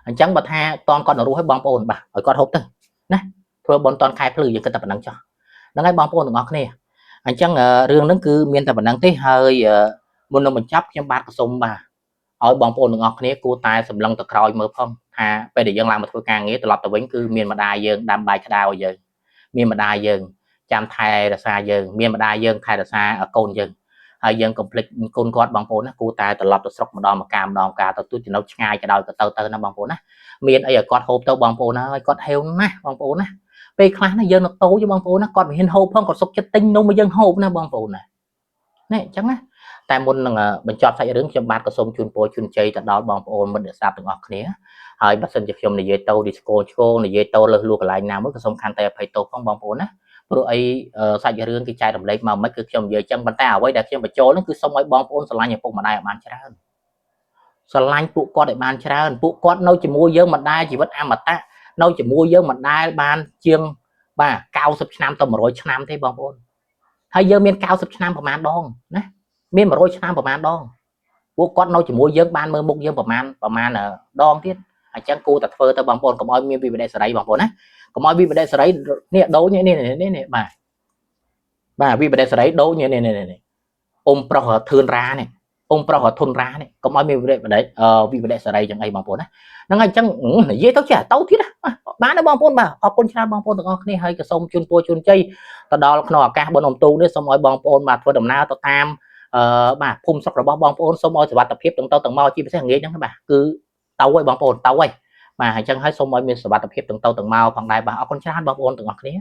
អញ្ចឹងបើថាតនគាត់នៅរស់ឲ្យបងប្អូនបាទឲ្យគាត់ហូបទៅណាធ្វើបនតនខែភ្លឺយើងគិតតែប៉ុណ្្នឹងចុះហ្នឹងហើយបងប្អូនទាំងអស់គ្នាអញ្ចឹងរឿងហ្នឹងគឺមានតែប៉ុណ្្នឹងទេហើយមុននឹងបញ្ចប់ខ្ញុំបាទក៏សូមបាទឲ្យបងប្អូនទាំងអស់គ្នាគួរតែសម្លឹងទៅក្រោយមើលផងថាពេលដែលយើងឡើងមកធ្វើការងារត្រឡប់ទៅវិញគឺមានម្ដាយយើងដាំបាយក្តៅឲ្យយើងមានម្ដាយយើងចាំថែរក្សាយើងមានម្ដាយយើងថែរក្សាកូនយើងហើយយើងកុំភ្លេចគុណគាត់បងប្អូនណាគួរតែត្រឡប់ទៅស្រុកម្ដងម្កាលម្ដងកាលទៅទូចំណុចឆ្ងាយក៏ដោយក៏ទៅទៅណាបងប្អូនណាមានអីឲ្យគាត់ហូបទៅបងប្អូនហើយគាត់ហេវណាស់បងប្អូនណាពេលខ្លះណាយើងនៅតូចបងប្អូនណាគាត់មិនហ៊ានហូបផងគាត់សុកចិត្តទិញនំឲ្យយើងហូបណាបងប្អូនណានេះអញ្ចឹងណាតែមុននឹងបញ្ចប់សាច់រឿងខ្ញុំបាទក៏សូមជូនពរជូនជ័យទៅដល់បងប្អូនមិត្តអ្នកស្ដាប់ទាំងអស់គ្នាហើយបើសិនជាខ្ញុំនិយាយទៅឌីស្កូឆ្កងនិយាយទៅលើសលួកន្លែងណាមួយក៏សូមខន្តីអភ័យទោសផងបងប្អូនណាព្រោះអីសាច់រឿងគេចែករំលែកមកមិនគឺខ្ញុំនិយាយចឹងប៉ុន្តែអ្វីដែលខ្ញុំបញ្ចូលនោះគឺសូមឲ្យបងប្អូនស្រឡាញ់ឪពុកម្ដាយឲ្យបានច្រើនស្រឡាញ់ពួកគាត់ឲ្យបានច្រើនពួកគាត់នៅជាមួយយើងមិនដែលជីវិតអមតៈនៅជាមួយយើងមិនដែលបានជាងបាទ90ឆ្នាំទៅ100ឆ្នាំទេបងប្អូនហើយយើងមាន90ឆ្នាំប្រហែលដងណាមាន100ឆ្នាំប្រហែលដងពួកគាត់នៅជាមួយយើងបានមើលមុខយើងប្រហែលប្រហែលដងទៀតអញ្ចឹងគួរតែធ្វើទៅបងប្អូនកុំឲ្យមានវិបត្តិសេរីបងប្អូនណាកុំឲ្យវិបត្តិសេរីនេះដូចនេះនេះនេះបាទបាទវិបត្តិសេរីដូចនេះនេះនេះអ៊ំប្រុសធឿនរ៉ានេះអ៊ំប្រុសធុនរ៉ានេះកុំឲ្យមានវិបត្តិវិបត្តិសេរីចឹងអីបងប្អូនណាហ្នឹងហើយអញ្ចឹងនិយាយទៅចេះទៅទៀតបានទេបងប្អូនបាទអរគុណច្រើនបងប្អូនទាំងអស់គ្នាហើយក៏សូមជូនពរជូនជ័យទៅដល់ក្នុងឱកាសបុណ្យអុំទូកនេះសូមឲ្យបងប្អូនបាទធ្វើដំណើរទៅតាមអឺបាទភូមិស្រុករបស់បងប្អូនសូមឲ្យសុវត្ថិភាពទាំងទៅទាំងមកជាពិសេសងាយហ្នឹងបាទគឺទៅហើយបងប្អូនទៅហើយបាទអញ្ចឹងហើយសូមឲ្យមានសុវត្ថិភាពទាំងទៅទាំងមកផងដែរបាទអរគុណច្រើនបងប្អូនទាំងអស់គ្នា។